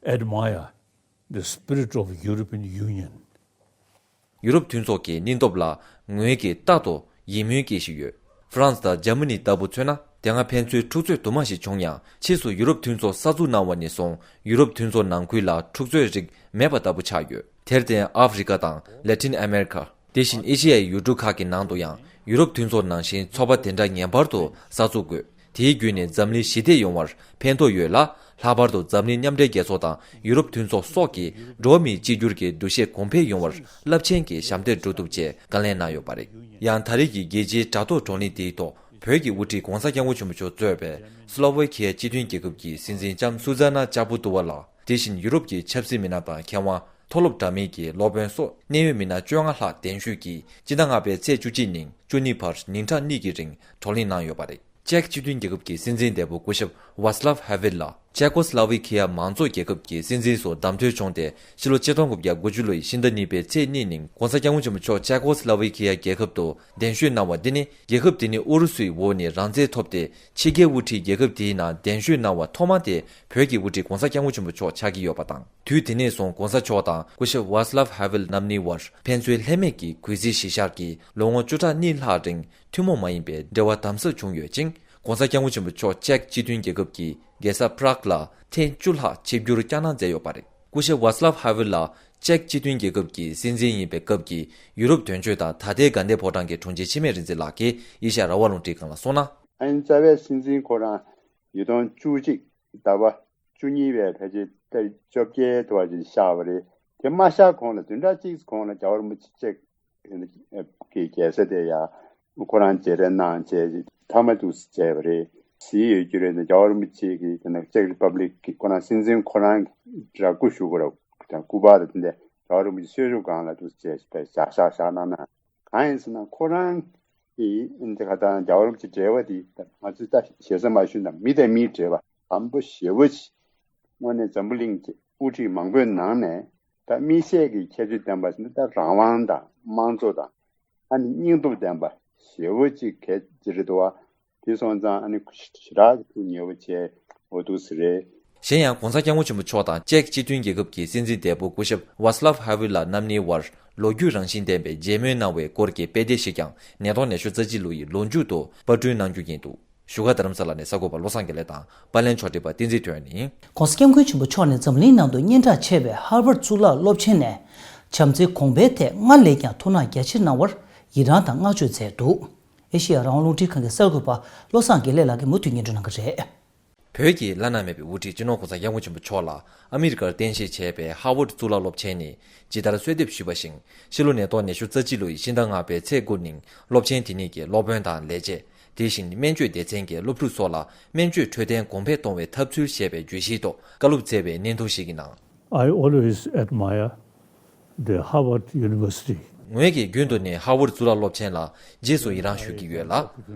admire the spirit of European Union. ཡུ་རོབ་མཐུན་ཚོགས་ཀྱི་སྙིང་སྟོབས་ལ་ངོས་ཀྱིས་རྟག་ཏུ་ཡིད་སྨོན་སྐྱེ་བཞིན་ཡོད། ཧྥ་རན་སི་དང་འཇར་མ་ནི་ལྟ་བུ་མཚོན་ན། དེ་སྔ་ཕན་ཚུན་འཁྲུག་རྩོད་དུ་མ་ཞིག་བྱུང་ཡང་། ཕྱིས་སུ་ཡུ་རོབ་མཐུན་ཚོགས་གསར་འཛུགས་གནང་བ་ནས་བཟུང་ཡུ་རོབ་མཐུན་ཚོགས་ནང་ཁུལ་ལ་འཁྲུག་རྩོད་རིགས་མེད་པ་ལྟ་བུ་ཆགས་ཡོད། དེར་བརྟེན་ཨ་ཧྥི་རི་ཀ་དང་ལེ་ཊིན་ཨ་མེ་རི་ཀ། དེ་བཞིན་ཨེ་ཤེ་ཡའི་ཡུལ་གྲུ་ཁག་གི་ནང་དུ་ཡང་ཡུ་རོབ་མཐུན་ཚོགས་ནང་བཞིན་ཚོགས་པ་དེ་འདྲ་ངེས་པར་དུ་གསར་འཛུགས་དགོས། དེའི་བརྒྱུད་ནས་འཛམ་གླིང་ཞི་བདེ་ཡོང་བར་ཕན་ཐོགས་ཡོད་ལ། ལྷག་པར་དུ་འཛམ་གླིང་མཉམ་འབྲེལ་རྒྱལ་ཚོགས་དང་ཡུ་རོབ་མཐུན་ཚོགས་སོགས་ཀྱིས་འགྲོ་བ་མིའི་གཅིག་གྱུར་གྱི་འདུ་ཤེས་གོང་འཕེལ་ཡོང་བར་རླབས་ཆེན་གྱི་ཞབས་འདེགས་སྒྲུབ་ཐུབ་ཅེས་བཀའ་ལན་གནང་ཡོད་པ་རེད། ཡང་ད་རེས་ཀྱི་རྒྱལ་སྤྱིའི་དྲ་ཐོག་བགྲོ་གླེང་དེའི་ཐོག་བོད་ཀྱི་དབུ་ཁྲིད་ྋགོང་ས་ྋསྐྱབས་མགོན་ཆེན་པོ་གཙོས་པའི་སི་ལོ་ཝེ་ཁི་ཡ་སྤྱི་མཐུན་རྒྱལ་ཁབ་ཀྱི་སྲིད་འཛིན་ལྕམ་སུ་ཛ་ན་ཅག་པུ་ཏུ་ཝ་ལགས། དེ་བཞིན་ཡུ་རོབ་ཀྱི་ཆབ་སྲིད་མི་སྣ་དང་མཁས་དབང་། མཐོ་སློབ་འདྲ་མིན་གྱི་སློབ་དཔོན་སོགས་གནད་ཡོད་མི་སྣ་བཅོ་ལྔ་ལྷག་གདན་ཞུས་ཀྱིས་སྤྱི་ཟླ་ལྔ་པའི་ཚེས་བཅུ་གཅིག་ཉིན་བཅུ་གཉིས་བར་ཉིན་གྲངས་གཉིས་ཀྱི་རིང་བགྲོ་གླེང་གནང་ཡོད་པ་རེད། ཅེཀ་སྤྱི་མཐུན་རྒྱལ་ཁབ་ཀྱི་སྲིད་འཛིན་འདས་པོ་སྐུ་ཞབས་ཝཱ་སི་ལབ་ཧ་ཝེལ་ལགས་ཅེ་ཀོ་སི་ལ་ཝི་ཁི་ཡ་མང་གཙོ་རྒྱལ་ཁབ་ཀྱི་སྲིད་འཛིན་སུ་བདམས་ཐོན་བྱུང་སྟེ། ཕྱི་ལོ་ཆིག་སྟོང་དགུ་བརྒྱ་དགུ་བཅུ་ལོའི་ཕྱི་ཟླ་གཉིས་པའི་ཚེས་གཉིས་ཉིན་ྋགོང་ས་ྋསྐྱབས་མགོན་ཆེན་པོ་མཆོག་ཅེ་ཀོ་སི་ལ་ཝི་ཁི་ཡ་རྒྱལ་ཁབ་ཏུ་གདན་ཞུས་གནང་བ་འདི་ནི། རྒྱལ་ཁབ་དེ་ནི་ཨུ་རུ་སུའི་འོག་ནས་རང་བཙན་ཐོབ་སྟེ། ཕྱི་རྒྱལ་དབུ་ཁྲིད་རྒྱལ་ཁབ་དེའི་ནང་གདན་ཞུས་གནང་བ་ཐོག་མ་དེ་བོད་ཀྱི་དབུ་ཁྲིད་ྋགོང་ས་ྋསྐྱབས་མགོན་ཆེན་པོ་མཆོག་ཆགས་ཀྱི་ཡོད་པ་དང་། དུས་དེ་ནས་བཟུང་ྋགོང་ས་མཆོག་དང་སྐུ་ཞབས་ཝཱ་སི་ལབ་ཧ་ཝེལ་རྣམ་གཉིས་བར་ཕན་ཚུན་ལྷད་མེད་ཀྱི་གུས་བརྩི་གཞིར་བཞག་གིས་ལོ་ངོ་བཅུ་ཕྲག་གཉིས་ལྷག་རིང་ཐུན་མོང་མ་ཡིན་པའི་འབྲེལ་བ་དམ་ཟབ་བྱུང་ཡོད་ཅིང་། ྋགོང་ས་ྋསྐྱབས་མགོན་ཆེན་པོ་མཆོག་ཅེཀ་སྤྱི་མཐུན་རྒྱལ་ཁབ་ཀྱི་རྒྱལ་ས་པ་རག་ལ་ཐེངས་བཅུ་ལྷག་ཆིབས་བསྒྱུར་བསྐྱངས་གནང་མཛད་ཡོད་པ་རེད། སྐུ་ཞབས་ཝཱ་སི་ལབ་ཧ་ཝེལ་ལགས་ཅེཀ་སྤྱི་མཐུན་རྒྱལ་ཁབ་ཀྱི་སྲིད་འཛིན་ཡིན་པའི་སྐབས་ཀྱི་ཡུ་རོབ་དོན་གཅོད་དང་ད་ལྟའི་དགའ་ལྡན་ཕོ་བྲང་གི་དྲུང་ཆེ་འཆི་མེད་རིག་འཛིན་ལགས་ཀྱིས་ཨེ་ཤ་ཡ་རང་དབང་རླུང་འཕྲིན་ཁང་ལ་གསུངས་ན། ཨ་ནི་རྩ་བའི་སྲིད་འཛིན་ཁོ་རང་ཉིས་སྟོང་བཅུ་གཅིག་ཟླ་བ་བཅུ་གཉིས་པའི་ཕལ་ཆེར་ཏ་བཅོ་བརྒྱད་དུ་བ་ཅིག་བཞག་པ་རེད། དེ་མ་བཞག་གོང་ལ་བདུན་ཕྲག་གཅིག་གོང་ལ་རྒྱལ་བ་རིན་པོ་ཆེ་ཅེཀ་གི་རྒྱལ་ས་དེ་ཡ་ཁོ་རང་མཇལ་འཕྲད་གནང་བྱས་མཐའ་མ་དུ་བྱས་པ་རེད། གཟིགས་ཡོད་རྒྱུ་རེད། རྒྱལ་བ་རིན་པོ་ཆེ་གིས་དེ་ནས་ཅེཀ་རི་པབ་ལིག་གི་ཁོ་རང་སྲིད་འཛིན་ཁོ་རང་གི་ར་སྐུ་བཞུགས་པ་ར་དང་སྐུ་པར་དང་དེ་འདྲ་རྒྱལ་བ་རིན་པོ་ཆེ་གསོལ་ཇུས་སྒང་ལ་དུ་བྱས་བཞག་བཞག་བཞག་གནང་ན། གང་ཡིན་ཟེར་ན་ཁོ་རང་གིས་འདི་ག་དང་རྒྱལ་བ་རིན་པོ་ཆེ་འབྲེལ་བ་དེ་ང་ཚོས་ད་ཞེ་ས་མ་ཞུས་ན་མི་དང་མིའི་འབྲེལ་བ་དམ་པོ་ཞེ་པོ་ཅིག་དངོས་གནས་འཛམ་བུ་གླིང་གི་དབུ་ཁྲིད་མང་པོའི་ནང་ནས་ད་མིག་ཤེས་ཀྱི་ཁྱད་ཆོས་ལྡན་པ་ཟེར་ན་ད་རང་དབང་དང་དམངས་གཙོ་དང་ཨ་ནི་སྙིང་སྟོབས་ལྡན་པ་ཞེ་པོ་ཅིག་གལ་ཆེ་རེད་འདུག་བ། དེ་སོང་ཙང་ཨ་ནི་ཞེ་དྲག་གི་ཐུགས་མཉེས་པོ་བྱས་འོ་འདུག་ཟེར་རེད། གཞན་ཡང་ྋགོང་ས་ྋསྐྱབས་མགོན་ཆེན་པོ་མཆོག་དང་ཅེཀ་སྤྱི་མཐུན་རྒྱལ་ཁབ་ཀྱི་སྲིད་འཛིན་འདས་པོ་སྐུ་ཞབས་ཝཱ་སི་ལབ་ཧ་ཝེལ་ལགས་རྣམ་གཉིས་དབར་ལོ་རྒྱུས་རང་བཞིན་ལྡན་པའི་མཇལ་མོལ་གནང་བའི་སྐོར་གྱི་དཔེ་དེབ་ཞིག་ཀྱང་ཉིས་སྟོང་ཉི་ཤུ་རྩ་གཅིག་ལོ་ཡི་ལོ་མཇུག་ཏུ་པར་སྐྲུན་གནང་རྒྱུ་ཡིན་འདུག་བཞུགས་སྒར་རྡ་རམ་ས་ལ་ནས་གསར་འགོད་པ་བློ་བཟང་དགེ་ལེགས་དང་པར་ལེན་ཕྱོགས་སྒྲིག་པ་བསྟན་འཛིན་དོན་ཡིན། ྋགོང་ས་ྋསྐྱབས་མགོན་ཆེན་པོ་མཆོག་ནས་འཛམ་གླིང་ནང་དུ་སྙན་གྲགས་ཆེ་བའི་ཧར་ཝརཌ་གཙུག་ལག་སློབ་ཆེན་ནས་བྱམས་བརྩེ་གོང་འཕེལ་ཐད་སྔར་ལས་ཀྱང་ཐུགས་སྣང་རྒྱ་ཆེར་གནང་བར་ཡི་རངས་དང་བསྔགས་བརྗོད་མཛད་འདུག་ཨེ་ཤེ་ཡ་རང་དབང་རླུང་འཕྲིན་ཁང་གི་གསར་འགོད་པ་བློ་བཟང་དགེ་ལེགས་ལགས་ཀྱིས་མུ་མཐུད་སྙན་སྒྲོན་གནང་གི་རེད། བོད་ཀྱི་བླ་ན་མེད་པའི་དབུ་ཁྲིད་སྤྱི་ནོར་ྋགོང་ས་ྋསྐྱབས་མགོན་ཆེན་པོ་མཆོག་ལ་ཨ་མི་རི་ཀར་རྟེན་གཞི་བྱས་པའི་ཧར་ཝརཌ་གཙུག་ལག་སློབ་ཆེན་ནས་ཇི་ལྟར་གསོལ་འདེབས་ཞུས་པ་བཞིན། ཕྱི་ལོ་ཉིས་སྟོང་ཉི་ཤུ་རྩ་གཅིག་ལོའི་ཕྱི་ཟླ་ལྔ་པའི་ཚེས་དགུ་ཉིན་སློབ་ཆེན་དེ་ཉིད་ཀྱི་སློབ་དཔོན་དང་ལས་བྱེད་ དེ་བཞིན་སྨན་བཅོས་སྡེ་ཚན་གྱི་སློབ་ཕྲུག་སོགས་ལ་སྨན་བཅོས་འཕྲོད་བསྟེན་གོང་འཕེལ་གཏོང་བའི་ཐབས་ཚུལ་ཞེས་པའི་བརྗོད་གཞིའི་ཐོག་བཀའ་སློབ་སྩལ་བའི་སྙན་ཐོ་ཞིག་གི་ནང་། I always admire the Harvard University. ངོས་ཀྱིས་རྒྱུན་དུ་ནས་ཧ་ཝར་གཙུག་ལག་སློབ་ཆེན་ལ་རྗེས་སུ་ཡི་རང་ཞུ་གི་ཡོད་ལ།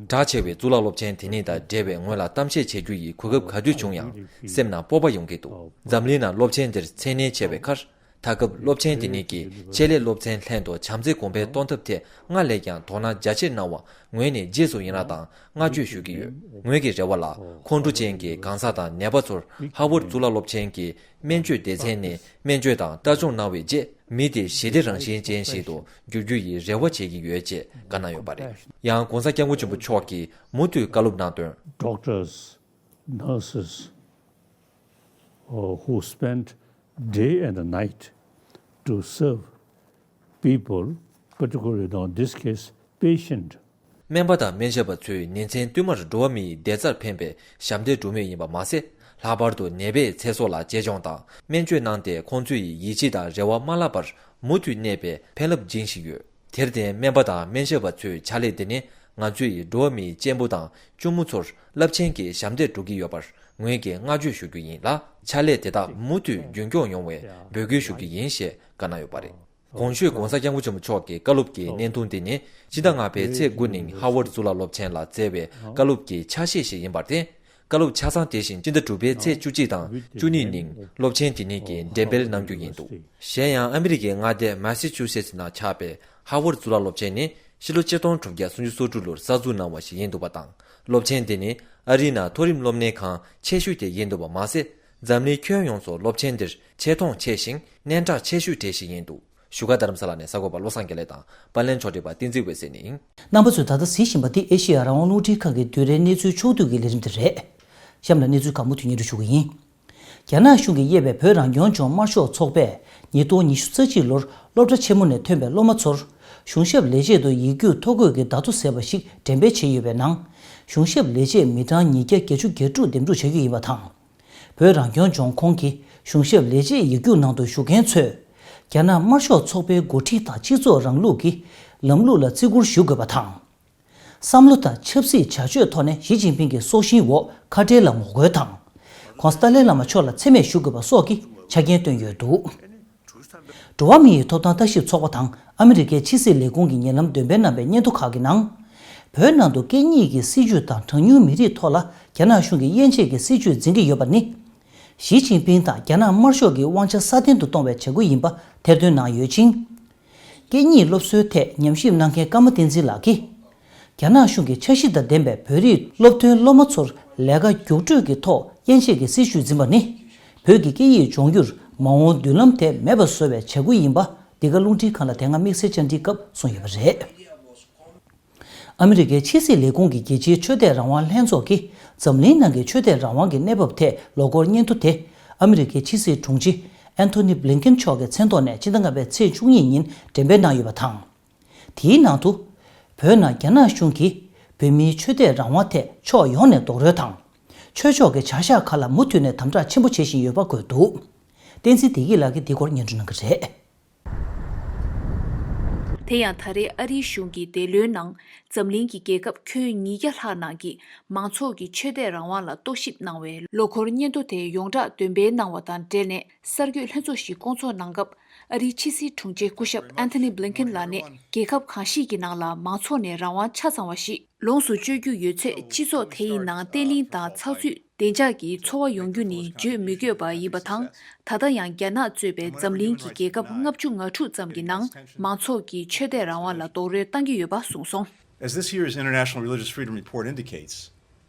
གྲགས་ཆེ་བའི་གཙུག་ལག་སློབ་ཆེན་དེ་ཉིད་དང་འབྲེལ་བའི་ངོས་ལ་གཏམ་བཤད་བྱེད་རྒྱུ་ཡི་གོ་སྐབས་ག་དུས་བྱུང་ཡང་སེམས་ནང་སྤོབས་པ་ཡོང་གི་འདུག་འཛམ་གླིང་ནང་སློབ་ཆེན་འདིར་མཚན་གནས་ཆེ་བའི་ཁར། ད་སྐབས་སློབ་ཆེན་དེ་ཉིད་ཀྱིས་ཆེད་ལས་སློབ་ཚན་ལྷན་དུ་བྱམས་བརྩེ་གོང་འཕེལ་གཏོང་ཐབས་ཐད་སྔར་ལས་ཀྱང་དོ་སྣང་རྒྱ་ཆེར་གནང་བ་ངོས་ནས་རྗེས་སུ་ཡི་རང་དང་བསྔགས་བརྗོད་ཞུ་གི་ཡོད། ངོས་ཀྱི་རེ་བ་ལ་ཁོང་ཁྲོ་ཅན་གྱི་གང་ཟག་དང་ནད་པ་ཚོར་ཧ་ཝར་གཙུག་ལག་སློབ་ཆེན་གྱི་སྨན་བཅོས་སྡེ་ཚན་ནས་སྨན་བཅོས་དང་ལྟ་སྐྱོང་གནང་བའི་རྗེས་མི་དེ་ཞི་བདེ་རང་བཞིན་ཅན་ཞིག་ཏུ་འགྱུར་རྒྱུ་ཡི་རེ་བ་བྱེད་ཀྱི་ཡོད་ཅེས་བཀའ་གནང་ཡོད་པ་རེད། ཡང་༧གོང་ས་༧སྐྱབས་མགོན་ཆེན་པོ་མཆོག་གིས་མུ་མཐུད་བཀའ་སློབ་གནང་དོན། Doctors, nurses, uh, who spend day and night to serve people, particularly in this case, patient. སྨན་པ་དང་སྨན་ཞབས་པ་ཚོས་ཉིན་མཚན་བསྟུད་མར་འགྲོ་བ་མིའི་བདེ་རྩར་ཕན་པའི་ཞབས་འདེགས་སྒྲུབ་མུས་ཡིན་པ་མ་ཟད། ལྷག་པར་དུ་ནད་པའི་ཚེ་སྲོག་ལ་གཅེས་སྐྱོང་དང་སྨན་བཅོས་གནང་སྟེ་ཁོང་ཚོའི་ཡིད་ཆེས་དང་རེ་བ་མ་བརླག་པར་མུ་མཐུད་གནས་པའི་ཕན་རླབས་སྦྱིན་བཞིན་ཡོད། དེར་བརྟེན་སྨན་པ་དང་སྨན་ཞབས་པ་ཚོའི་ཕྱག་ལས་འདི་ནི་ང་ཚོས་འགྲོ་བ་མིའི་གཅེན་པོ་དང་གཅུང་མོ་ཚོར་རླབས་ཆེན་གྱི་ཞབས་འདེགས་སྒྲུབ་ཀྱི་ཡོད་པར་ངོས་ཀྱིས་བསྔགས་བརྗོད་ཞུ་རྒྱུ་ཡིན་ལ། ཕྱག་ལས་དེ་དག་མུ་མཐུད་རྒྱུན་འཁྱོངས་ཡོང་བའི་འབོད་སྐུལ་ཞུ་རྒྱུ་ཡིན་ཞེས་བཀའ་གནང་ཡོད་པ་རེད། གོང་ཞུས་༧གོང་ས་༧སྐྱབས་མགོན་ཆེན་པོ་མཆོག་གི་བཀའ་སློབ་ཀྱི་བརྙན་ཐུང་འདི་ནི་སྤྱི་ཟླ་ལྔ་པའི་ཚེས་དགུ་ཉིན་ཧ་ཝར་གཙུག་ལག་སློབ་ཆེན་ལ་སྩལ་བའི་བཀའ་སློབ་ཀྱི་ཆ་ཤས་ཤིག་ཡིན་པར་བརྟེན། བཀའ་སློབ་ཆ་ཚང་དེ་བཞིན་སྤྱི་ཟླ་དྲུག་པའི་ཚེས་བཅུ་གཅིག་དང་བཅུ་གཉིས་ཉིན་སློབ་ཆེན་དེ་ཉིད་ཀྱིས་འགྲེམས་སྤེལ་གནང་རྒྱུ་ཡིན་འདུག་གཞན་ཡང་ཨ་མི་རི་ཀའི་མངའ་སྡེ་མ་སི་ཆུ་སེ་ཊི་ནང་ཆགས་པའི་ཧ་ཝར་གཙུག་ལག་སློབ་ཆེན་ནི་ཕྱི་ལོ་ཆིག་སྟོང་དྲུག་བརྒྱ་སུམ་ཅུ་སོ་དྲུག་ལོར་གསར་འཛུགས་གནང་བ་ཞིག་ཡིན་འདུག་པ་དང་། སློབ་ཆེན་དེ་ནི་ཨ་རིའི་ནང་མཐོ་རིམ་སློབ་གཉེར་ཁང་ཆེ་ཤོས་དེ་ཡིན་འདུག་པ་མ་ཟད། འཛམ་གླིང་ཁྱོན་ཡོངས་སུ་སློབ་ཆེན་འདིར་ཆེ་མཐོང་ཆེ་ཞིང་སྙན་གྲགས་ཆེ་ཤོས་གྲས་ཤིག་ཡིན་འདུག་བཞུགས་སྒར་རྡ་རམ་ས་ལ་ནས་གསར་འགོད་པ་བློ་བཟང་དགེ་ལེགས་དང་པར་ལེན་ཕྱོགས་སྒྲིག་པ་བསྟན་འཛིན་འོད་ཟེར་ནས་ཡིན། རྣམ་པ་ཚོས་ད་ལྟ་གཟིགས་བཞིན་པ་འདི་ཨེ་ཤེ་ཡ་རང་དབང་རླུང་འཕྲིན་ཁང་གི་བདུན་རེའི་གནས་ཚུལ་ཕྱོགས་བསྡུས་ཀྱི་ལས་རིམ་དེ་རེད། གཤམ་ལ་གནས་ཚུལ་ཁག་མུ་མཐུད་སྙན་སྒྲོན་ཞུ་གི་ཡིན། རྒྱ་ནག་གཞུང་གིས་དབྱེ་བའི་བོད་རང་སྐྱོང་ལྗོངས་དམར་ཤོག་ཚོགས་པས་ཉིས་སྟོང་ཉི་ཤུ་རྩ་གཅིག་ལོར་སློབ་གྲྭ་ཆེན་མོ་ནས་ཐོན་པའི་སློབ་མ་ཚོར་གཞུང་ཞབས་ལས་བྱེད་དུ་ཡིག་རྒྱུགས་ཐོ་འགོད་ཀྱི་བརྡ་ཐོ་ཟེར་བ་ཞིག་འགྲེམས་སྤེལ་བྱས་ཡོད་པའི་ནང་། གཞུང་ཞབས་ལས་བྱེད་མི་གྲངས་ཉིས་བརྒྱ་བརྒྱད་ཅུ་གྱ་དྲུག་འདེམས་སྒྲུག་བྱ་རྒྱུ་ཡིན་པ་དང་། བོད་རང་སྐྱོང་ལྗོངས་ཁོངས་ཀྱི་གཞུང་ཞབས་ལས་བྱེད་ཡིག་རྒྱུགས་ནང་དུ་ཞུགས་མཁན་ཚོས་རྒྱ་ནག་དམར་ཤོག་ཚོགས་པའི་འགོ་ཁྲིད་དང་སྤྱི་ཚོགས་རིང་ལུགས་ཀྱི་ལམ་ལུགས་ལ་བརྩི་བཀུར་ཞུ་དགོས་པ་དང་། བསམ་བློ་དང་ཆབ་སྲིད་བྱ་སྤྱོད་ཐོག་ནས་ཞི་ཅིན་ཕིང་གི་སྲོག་ཤིང་འོག་ཁ་བྲལ་ལ་ངོ་རྒོལ་དང་། ཁོང་སི་ཏཱ་ལའི་བླ་མ་མཆོག་ལ་མཚན་སྨད་ཞུ་དགོས་པ་སོགས་ཀྱི་ཆ་རྐྱེན་བཏོན་ཡོད་འདུག་འགྲོ་བ་མིའི་ཐོབ་ཐང་ལྟ་ཞིབ་ཚོགས་པ་དང་ཨ་མི་རི་ཀའི་ཕྱི་སྲིད་ལས་ཁུངས་ཀྱི་ཉེ་ལམ་འདོན་སྤེལ་གནང་བའི་སྙན་ཐོ་ཁག་གི་ནང་། བོད་ནང་དུ་སྐད་གཉིས་ཀྱི་སྲིད་བྱུས་དང་གྲངས་ཉུང་མི་རིགས་ཐོག་ལ་རྒྱ་ནག་གཞུང་གིས་དབྱེ་འབྱེད་ཀྱི་སྲིད་བྱུས་འཛིན་གྱི་ཡོད་པ་ནི། ཞི་ཅིན་ཕིང་དང་རྒྱ་ནག་དམར་ཤོག་གི་དབང་ཆ་སྲ་བརྟན་དུ་གཏོང་བའི་བྱེད་སྒོ་ཡིན་པ་ཐེར་འདོན་གནང་ཡོད་ཅིང་། སྐད་གཉིས་སློབ་གསོའི་ཐད་ཉམས་ཞིབ་གནང་མཁན་ཀརྨ་བསྟན་འཛིན་ལགས་ཀྱིས། རྒྱ་ནག་གཞུང་གིས་འཆར་གཞི་དང་ལྡན་པའི་བོད་རིགས་སློབ་ཐོན་སློབ་མ་ཚོར་ལས་ཀ་རྒྱུགས་སྤྲོད་ཀྱི་ཐོག་དབྱེ་འབྱེད་ཀྱི་སྲིད་བྱུས་འཛིན་པ་ནི། བོད་ཀྱི་སྐད་ཡིག་སྦྱོང་རྒྱུར་མ་འོངས་མདུན་ལམ་དེ་མེད་པ་བཟོ་བའི་བྱེད་སྒོ་ཡིན་པ་འདི་ག་རླུང་འཕྲིན་ཁང་ལ་དེ་སྔ་དམིགས་བསལ་བཅར་འདྲིའི་སྐབས་གསུངས་ཡོད་པ་རེད། ཨ་མི་རི་ཀའི་ཕྱི་སྲིད་ལས་ཁུངས་ཀྱི་རྒྱལ་སྤྱིའི་ཆོས་དད་རང་དབང་ལྷན་ཚོགས་ཀྱིས་འཛམ་གླིང་ནང་གི་ཆོས་དད་རང་དབང་གི་གནས་བབ་ཐད་ལོ་འཁོར་སྙན་ཐོ་དེ་ཨ་མི་རི་ཀའི་ཕྱི་སྲིད་དྲུང་ཆེ་ཨན་ཐོ་ནི་བྷི་ལིན་ཀེན་མཆོག་གི་མཚན་ཐོག་ནས་ཕྱི་ཟླ་ལྔ་པའི་ཚེས་བཅུ་གཉིས་ཉིན་འགྲེམས་སྤེལ་གནང་ཡོད་པ་དང་། དེའི་ནང་དུ། བོད་ནང་རྒྱ་ནག་གཞུང་གིས་བོད་མིའི་ཆོས་དད་རང་དབང་ཐད་ཕྱོགས་ཡོངས་ནས་རྡོག་རོལ་དང་། ཆོས་ཕྱོགས་ཀྱི་བྱ་གཞག་ཁག་ལ་མུ་མཐུད་ནས་དམ་དྲག་ཆེན་པོ་བྱེད་བཞིན་ཡོད་པ་འགོད་འདུག་བསྟན་འཛིན་བདེ་སྐྱིད་ལགས་ཀྱིས་འདི་སྐོར་སྙན་སྒྲོན་གནང་གི་རེད། དེ་ཡང་ད་རེས་ཨ་རིའི་གཞུང་གིས་འདས་ལོའི་ནང་འཛམ་གླིང་གི་རྒྱལ་ཁབ་ཁྱོན་ཉིས་བརྒྱ་ལྷག་ནང་གི་མང་ཚོགས་ཀྱི་ཆོས་དད་རང་དབང་ལ་རྟོག་ཞིབ་གནང་བའི་ལོ་འཁོར་སྙན་ཐོ་དེ་ཡོངས་གྲགས་འདོན་སྤེལ་གནང་བ་དང་འབྲེལ་ནས་གསར་འགོད་ལྷན་ཚོགས་ཤིག་བསྐོང་ཚོགས་གནང་སྐབས། ཨ་རིའི་ཕྱི་སྲིད་དྲུང་ཆེ་སྐུ་ཞབས་ཨན་ཐོ་ནི་བྷི་ལིན་ཀེན་ལགས་ནས་རྒྱལ་ཁབ་གང་ཞིག་གི་ནང་ལ་མང་ཚོགས་ནས་རང་དབང་ཆ་ཚང་བ་ཞིག་ལོངས་སུ་སྤྱོད་རྒྱུ་ཡོད་ཚེ་སྤྱི་ཚོགས་དེ་ཡི་ནང་བརྟན་ལྷིང་དང་ཚགས་ཚུད་བདེ་འཇགས་ཀྱི་འཚོ་བ་ཡོང་རྒྱུ་ནི་བརྗོད་མི་དགོས་པ་ཡིན་པ་དང་། ད་ལྟ་ཡང་རྒྱ་ནག་གཙོས་པའི་འཛམ་གླིང་གི་རྒྱལ་ཁབ་ལྔ་བཅུ་ང་དྲུག་ཙམ་གྱི་ནང་མང་ཚོགས་ཀྱི་ཆོས་དད་རང་དབང་ལ་རྡོག་རོལ་བཏང་གི་ཡོད་པ་གསུངས་སོང་། As this year's International Religious Freedom Report indicates,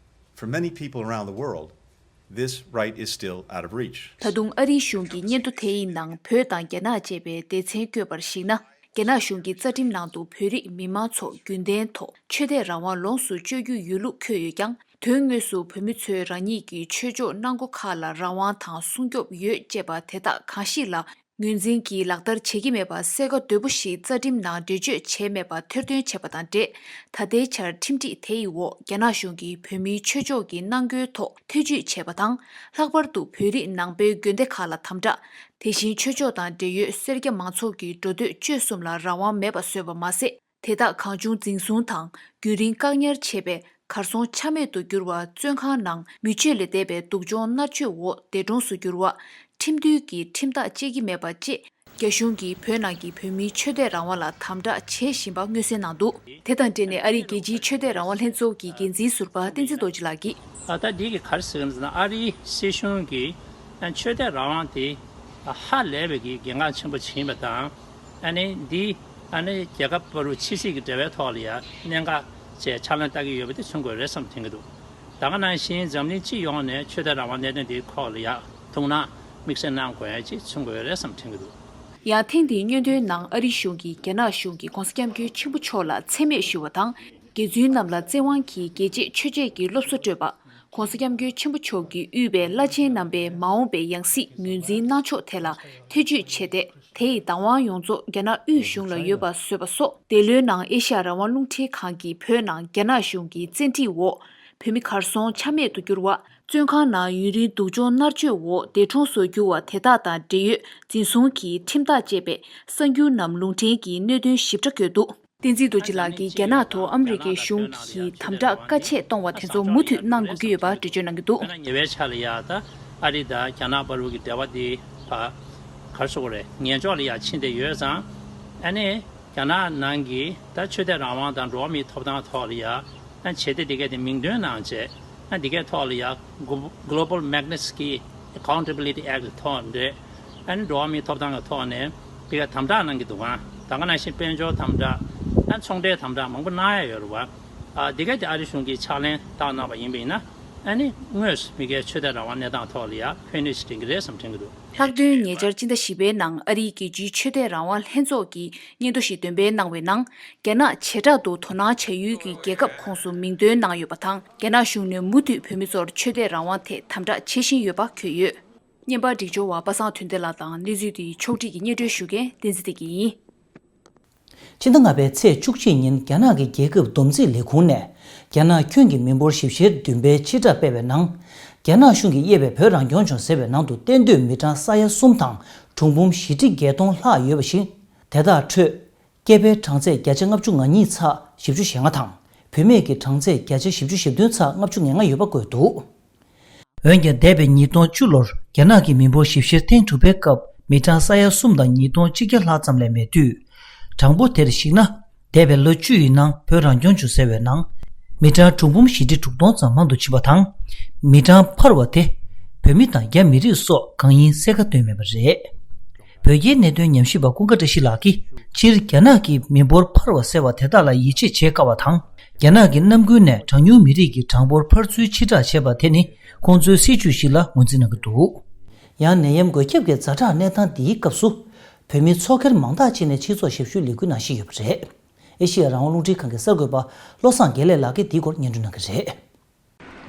for many people around the world, this right is still out of reach. ད་དུང་ཨ་རིའི་གཞུང་གི་སྙན་ཐོ་དེའི་ནང་བོད་དང་རྒྱ་ནག་བཅས་པའི་སྡེ་ཚན་བཀོད་པར་གཞིགས་ན། རྒྱ་ནག་གཞུང་གི་རྩ་ཁྲིམས་ནང་དུ་བོད་རིགས་མི་མང་ཚོ་རྒྱུན་ལྡན་ཐོག་ཆོས་དད་རང་དབང་ལོངས་སུ་སྤྱོད་རྒྱུ་ཡོད་ལུགས་འཁོད་ཡོད་ཀྱང་། དོན་དངོས་སུ་བོད་མི་ཚོས་རང་ཉིད་ཀྱི་ཆོས་ཕྱོགས་གནང་སྒོ་ཁག་ལ་རང་དབང་དང་སྲུང་སྐྱོབ་ཡོད་ཅེས་པ་དེ་དག་གང་ཞིག་ལ་ངོས་འཛིན་གྱིས་ལག་བསྟར་བྱེད་ཀྱི་མེད་པ་གསལ་ཁ་དོད་པོ་ཞིག་རྩ་ཁྲིམས་ནང་འགྲེལ་བརྗོད་བྱས་མེད་པ་ཐེར་འདོན་བྱས་པ་དང་འབྲེལ། ད་ལྟའི་ཆར་ཁྲིམས་སྒྲིག་དེ་ཡི་འོག་རྒྱ་ནག་གཞུང་གིས་བོད་མིའི་ཆོས་ཕྱོགས་ཀྱི་གནང་སྒོའི་ཐོག་ཐེ་ཇུས་བྱས་པ་དང་། ལྷག་པར་དུ་བོད་རིགས་ནང་པའི་དགོན་སྡེ་ཁག་ལ་དམ་དྲག་དེ་བཞིན་ཆོས་ཕྱོགས་དང་འབྲེལ་ཡོད་སེར་སྐྱ་མང་ཚོགས་ཀྱི་འགྲོ་སྡོད་སྤྱོད་གསུམ་ལ་རང་དབང་མེད་པ་བཟོས་པ་མ་ཟད། དེ་དག་གང་བྱུང་འཛིན་བཟུང་དང་རྒྱུན་རིང་བཀག་ཉར་བྱས་པའི་ གར་སོང་ཆ་མེད་དུ་གྱུར་བ། བཙོན་ཁང་ནང་མི་སྤྱོད་ལས་འདས་པའི་སྡུག་སྦྱོང་མནར་གཅོད་འོག་འདས་གྲོངས་སུ་གྱུར་བ། ཁྲིམས་འདུལ་གྱི་ཁྲིམས་ཐག་བཅད་ཀྱི་མེད་པ་བཅས། རྒྱ་གཞུང་གིས་བོད་ནང་གི་བོད་མིའི་ཆོས་དད་རང་དབང་ལ་དམ་དྲག་བྱེད་བཞིན་པ་མངོན་གསལ་གནང་འདུག་དེ་དང་འབྲེལ་ནས་ཨ་རིའི་རྒྱལ་སྤྱིའི་ཆོས་དད་རང་དབང་ལྷན་ཚོགས་ཀྱི་འགན་འཛིན་ཟུར་པ་བསྟན་འཛིན་རྡོ་རྗེ་ལགས་ཀྱིས། ཨ། ད་འདི་གི་ག་རེ་ཟེར་གི་ཡིན་ཟེར་ན། ཨ་རིའི་སྲིད་གཞུང་གིས་ཨ་ཆོས་དད་རང་དབང་དེ་ཧ་ལས་པའི་གི་གལ་འགངས་ཆེན་པོ་བྱེད་ཡིན་པ་དང་། ཨ་ནི་འདི་ཨ་ནི་རྒྱལ་ཁབ་བར་དུ་ཕྱི་སྲིད་ཀྱི་འབྲེལ་བའི་ཐོག་ལ་ཡང་གནད་འགག་ཅེས་ཕྱག་ལེན་བསྟར་གྱི་ཡོད་པ་དེ་མཚོན་དགོས་རེད་བསམ་དྲན་གྱི་འདུག་ད་ག་ནང་བཞིན་འཛམ་གླིང་སྤྱི་ཡོངས་ནས་ཆོས་དད་རང་དབང་གནད་དོན་འདིའི་སྐོར་ལ་ཡང་ཐུགས་སྣང་དམིགས་བསལ་གནང་དགོས་ཡ་ཅིག་མཚོན་དགོས་རེད་བསམ་དྲན་གྱི་འདུག་ཡང་ཐེངས་འདིའི་སྙན་ཐོའི་ནང་ཨ་རི་གཞུང་གིས་རྒྱ་ནག་གཞུང་གིས་༸གོང་ས་༸སྐྱབས་མགོན་ཆེན་པོ་མཆོག་ལ་མཚན་སྨད་ཞུ་བ་དང་། དགེ་ཚུལ་རྣམས་ལ་བཙན་དབང་གིས་རྒྱལ་གཅེས་ཆོས་གཅེས་ཀྱི་སློབ་གསོ་སྤྲོད་པ། ༸གོང་ས་༸སྐྱབས་མགོན་ཆེན་པོ་མཆོག་གིས་དབུས་པའི་བླ་ཆེན་རྣམ་པས་མ་འོངས་པའི་ཡང་སྲིད་ངོས་འཛིན་གནང་ཕྱོགས་ཐད་ལ་ཐེ་བྱུས་བྱས་ཏེ། དེ་ཡི་བདག་དབང་ཡོངས་རྫོགས་རྒྱ་ནག་དབུས་གཞུང་ལ་ཡོད་པ་བཟོས་པ་སོགས། འདི་ལོའི་ནང་ཨེ་ཤ་ཡ་རང་དབང་རླུང་འཕྲིན་ཁང་གིས་བོད་ནང་རྒྱ་ནག་གཞུང་གི་བཙན་ཁྲིད་འོག་བོད་མི་གར་སོང་ཆ་མེད་དུ་གྱུར་བ། བཙོན་ཁང་ནང་ཡུན་རིང་སྡུག་སྦྱོང་མནར་གཅོད་འོག་འདས་གྲོངས་སུ་གྱུར་བ་དེ་དག་དང་འབྲེལ་ཡོད་འཛིན་བཟུང་གིས་ཁྲིམས་ཐག་བཅད་པའི་གསར་འགྱུར་རྣམས་ལུང་འདྲེན་གྱིས་གནད་དོན་ཞིབ་ཕྲ་བཀོད་འདུག་བསྟན་འཛིན་རྡོ་རྗེ་ལགས་ཀྱིས་རྒྱ་ནག་ཐོག་ཨ་མི་རི་ཀའི་གཞུང་གིས་དམ་དྲག་བཀའ་ཆད་གཏོང་བ་དེ་ཚོ་མུ་མཐུད་གནང་དགོས་ཀྱི་ཡོད་པ་འགྲེལ་བརྗོད་གནང་གི་འདུག་ཉེ་བའི་ཆར་ལ་ཡ་ད་ཨ་རི་དང་རྒྱ་ནག་བར་གྱི་འབྲེལ་བ་དེ་ཕར་ག་རེ་ཟེར་དགོས་རེད། ངན་ཕྱོགས་ལ་ཡ་ཕྱིན་བསྡད་ཡོད་ཙང་། ཨ་ནི་རྒྱ་ནག་ནང་གི་ད་ཆོས་དད་རང་དབང་དང་འགྲོ་བ་མིའི་ཐོབ་ཐང་ཐོག་ལ་ཡ་ཨ་བྱེད་གཏེ་དེ་གས་དེ་མིང་འདོན་གནང་བྱས། ཨ་འདི་གའི་ཐོག་ལ་ཡ་Global Magnitsky Accountability Act ཐོག་ནས། ཨ་ནི་འགྲོ་བ་མིའི་ཐོབ་ཐང་གི་ཐོག་ནས་འདི་ག་དམ་དྲག་གནང་གི་འདུག་ག་ད་ག་ནང་བཞིན་དཔལ་འབྱོར་དམ་དྲག་ཨ་ཚོང་འབྲེལ་དམ་དྲག་མང་པོ་གནང་ཡ་ཡོད་རེད་བ། ཨ་འདི་ག་དེ་ཨ་རི་གཞུང་གིས་ཕྱག་ལེན་བསྟར་གནང་བ་ཡིན་པ་ཡིན་ན། ཨ་ནི་དངོས་སུ་མི་སྒེར་ཆོས་དད་རང་དབང་གནས་སྟངས་ཐོག་ལ་ཡ་ཕན་ནུས་ཤིག་འདྲེན་གྱི་རེད་བསམ་དྲན་གྱི་འདུག་ལྷག་དོན་ཉེ་ཆར་སྤྱི་ཟླ་བཞི་པའི་ནང་ཨ་རིའི་རྒྱལ་སྤྱིའི་ཆོས་དད་རང་དབང་ལྷན་ཚོགས་ཀྱིས་སྙན་ཐོ་ཞིག་འདོན་སྤེལ་གནང་བའི་ནང་། རྒྱ་ནག་བྱེ་བྲག་ཏུ་དོ་སྣང་བྱ་ཡུལ་གྱི་རྒྱལ་ཁབ་ཁོངས་སུ་མིང་འདོན་གནང་ཡོད་པ་དང་། རྒྱ་ནག་གཞུང་ནས་མུ་མཐུད་བོད་མི་ཚོར་ཆོས་དད་རང་དབང་ཐད་དམ་དྲག་བྱེད་བཞིན་ཡོད་པ་འཁོད་ཡོད། བརྙན་པར་སྒྲིག་སྦྱོར་བ་པ་སངས་དོན་ལྡན་ལགས་དང་གནས་ཚུལ་དེའི་ཕྱོགས་སྒྲིག་གིས་སྙན་སྒྲོན་ཞུ་མཁན་བསྟན་འཛིན་བདེ་སྐྱིད་ཡིན། ཕྱི་ཟླ་ལྔ་པའི་ཚེས་བཅུ་གཅིག་ཉིན་རྒྱ་ནག་གི་རྒྱལ་ཁབ་བསྡོམས་རྩིས་ལས་ཁུངས་ནས། རྒྱ་ནག་ཁྱོན་གྱི་མི་འབོར་ཞིབ་བཤེར་བདུན་པའི་སྤྱི་ཁྲ་སྤེལ་བའི་ནང་། རྒྱ་ནག་གཞུང་གིས་དབྱེ་བའི་བོད་རང་སྐྱོང་ལྗོངས་ཟེར་བའི་ནང་དུ་གཏན་སྡོད་མི་གྲངས་ས་ཡ་གསུམ་དང་། གྲངས་འབོར་བཞི་ཁྲི་བརྒྱད་སྟོང་ལྷག་ཡོད་པ་ཞིག་དེ་དག་ཁྲོད། སྐྱེས་པའི་གྲངས་ཚད་བརྒྱ་ཆ་ལྔ་བཅུ་ང་གཉིས་ཚེག་བཞི་བཅུ་ཞེ་ལྔ་དང་། བུད་མེད་ཀྱི་གྲངས་ཚད་བརྒྱ་ཆ་བཞི་བཅུ་ཞེ་བདུན་ཚེག་ལྔ་བཅུ་ང་ལྔ་ཡོད་པ་བཀོད་འདུག་འོན་ཀྱང་། འདས་པའི་ཉིས་སྟོང་བཅུ་ལོར་རྒྱ་ནག་གི་མི་འབོར་ཞིབ་བཤེར་ཐེངས་དྲུག་པའི་སྐབས་མི་གྲངས་ས་ཡ་གསུམ་དང་ཉིས་སྟོང་གཅིག་བརྒྱ་ལྷག་ཙམ་ལས་མེད་དུས། གྲངས་འབོར་དེར་གཞིགས་ན། འདས་པའི་ལོ་བཅུ་ཡི་ནང་བོད་རང་སྐྱོང་ལྗོངས་ཟེར་བའི་ནང་། མི་གྲངས་གྲངས་འབོར་བཞི་ཁྲི་དྲུག་སྟོང་ཙམ་མང་དུ་ཕྱིན་པ་དང་། མི་གྲངས་འཕར་བ་དེ། བོད་མི་དང་རྒྱ་མི་རིགས་སོགས་གང་ཡིན་གསལ་ཁ་བཏོན་མེད་པ་རེད། བོད་རྒྱའི་གནད་དོན་ཉམས་ཞིབ་པ་ཀུན་དགའ་བཀྲ་ཤིས་ལགས་ཀྱིས། སྤྱིར་རྒྱ་ནག་གི་མི་འབོར་འཕར་བ་ཟེར་བ་དེ་དག་ལ་ཡིད་ཆེས་བྱེད་དཀའ་བ་དང་། རྒྱ་ནག་གི་གནམ་དགུན་ནས་གྲངས་ཉུང་མི་རིགས་ཀྱི་གྲངས་འབོར་འཕར་ཚུལ་ཕྱིར་བསྒྲགས་བྱས་པ་དེ་ནི། ཁོང་ཚོའི་སྲིད་བྱུས་ཤིག་ལ་ངོས་འཛིན་གནང་གི་འདུག་ཡང་། ནད་ཡམས་འགོས་ཁྱབ་ཀྱི་ཛ་དྲག་གནས་སྟངས་འདིའི་སྐབས་སུ། བོད་མི་ཚོགས་སྒེར་མང་དག་ཅིག་ནས་ཆེད་འཛུགས་ཞབས་ཞུའི་ལས་འགུལ་གནང་བཞིན་ཡོད་པ་རེད། ཨེ་ཤེ་ཡ་རང་དབང་རླུང་འཕྲིན་ཁང་གི་གསར་འགོད་པ་བློ་བཟང་དགེ་ལེགས་ལགས་ཀྱིས་འདིའི་སྐོར་སྙན་སྒྲོན་གནང་གི་རེད།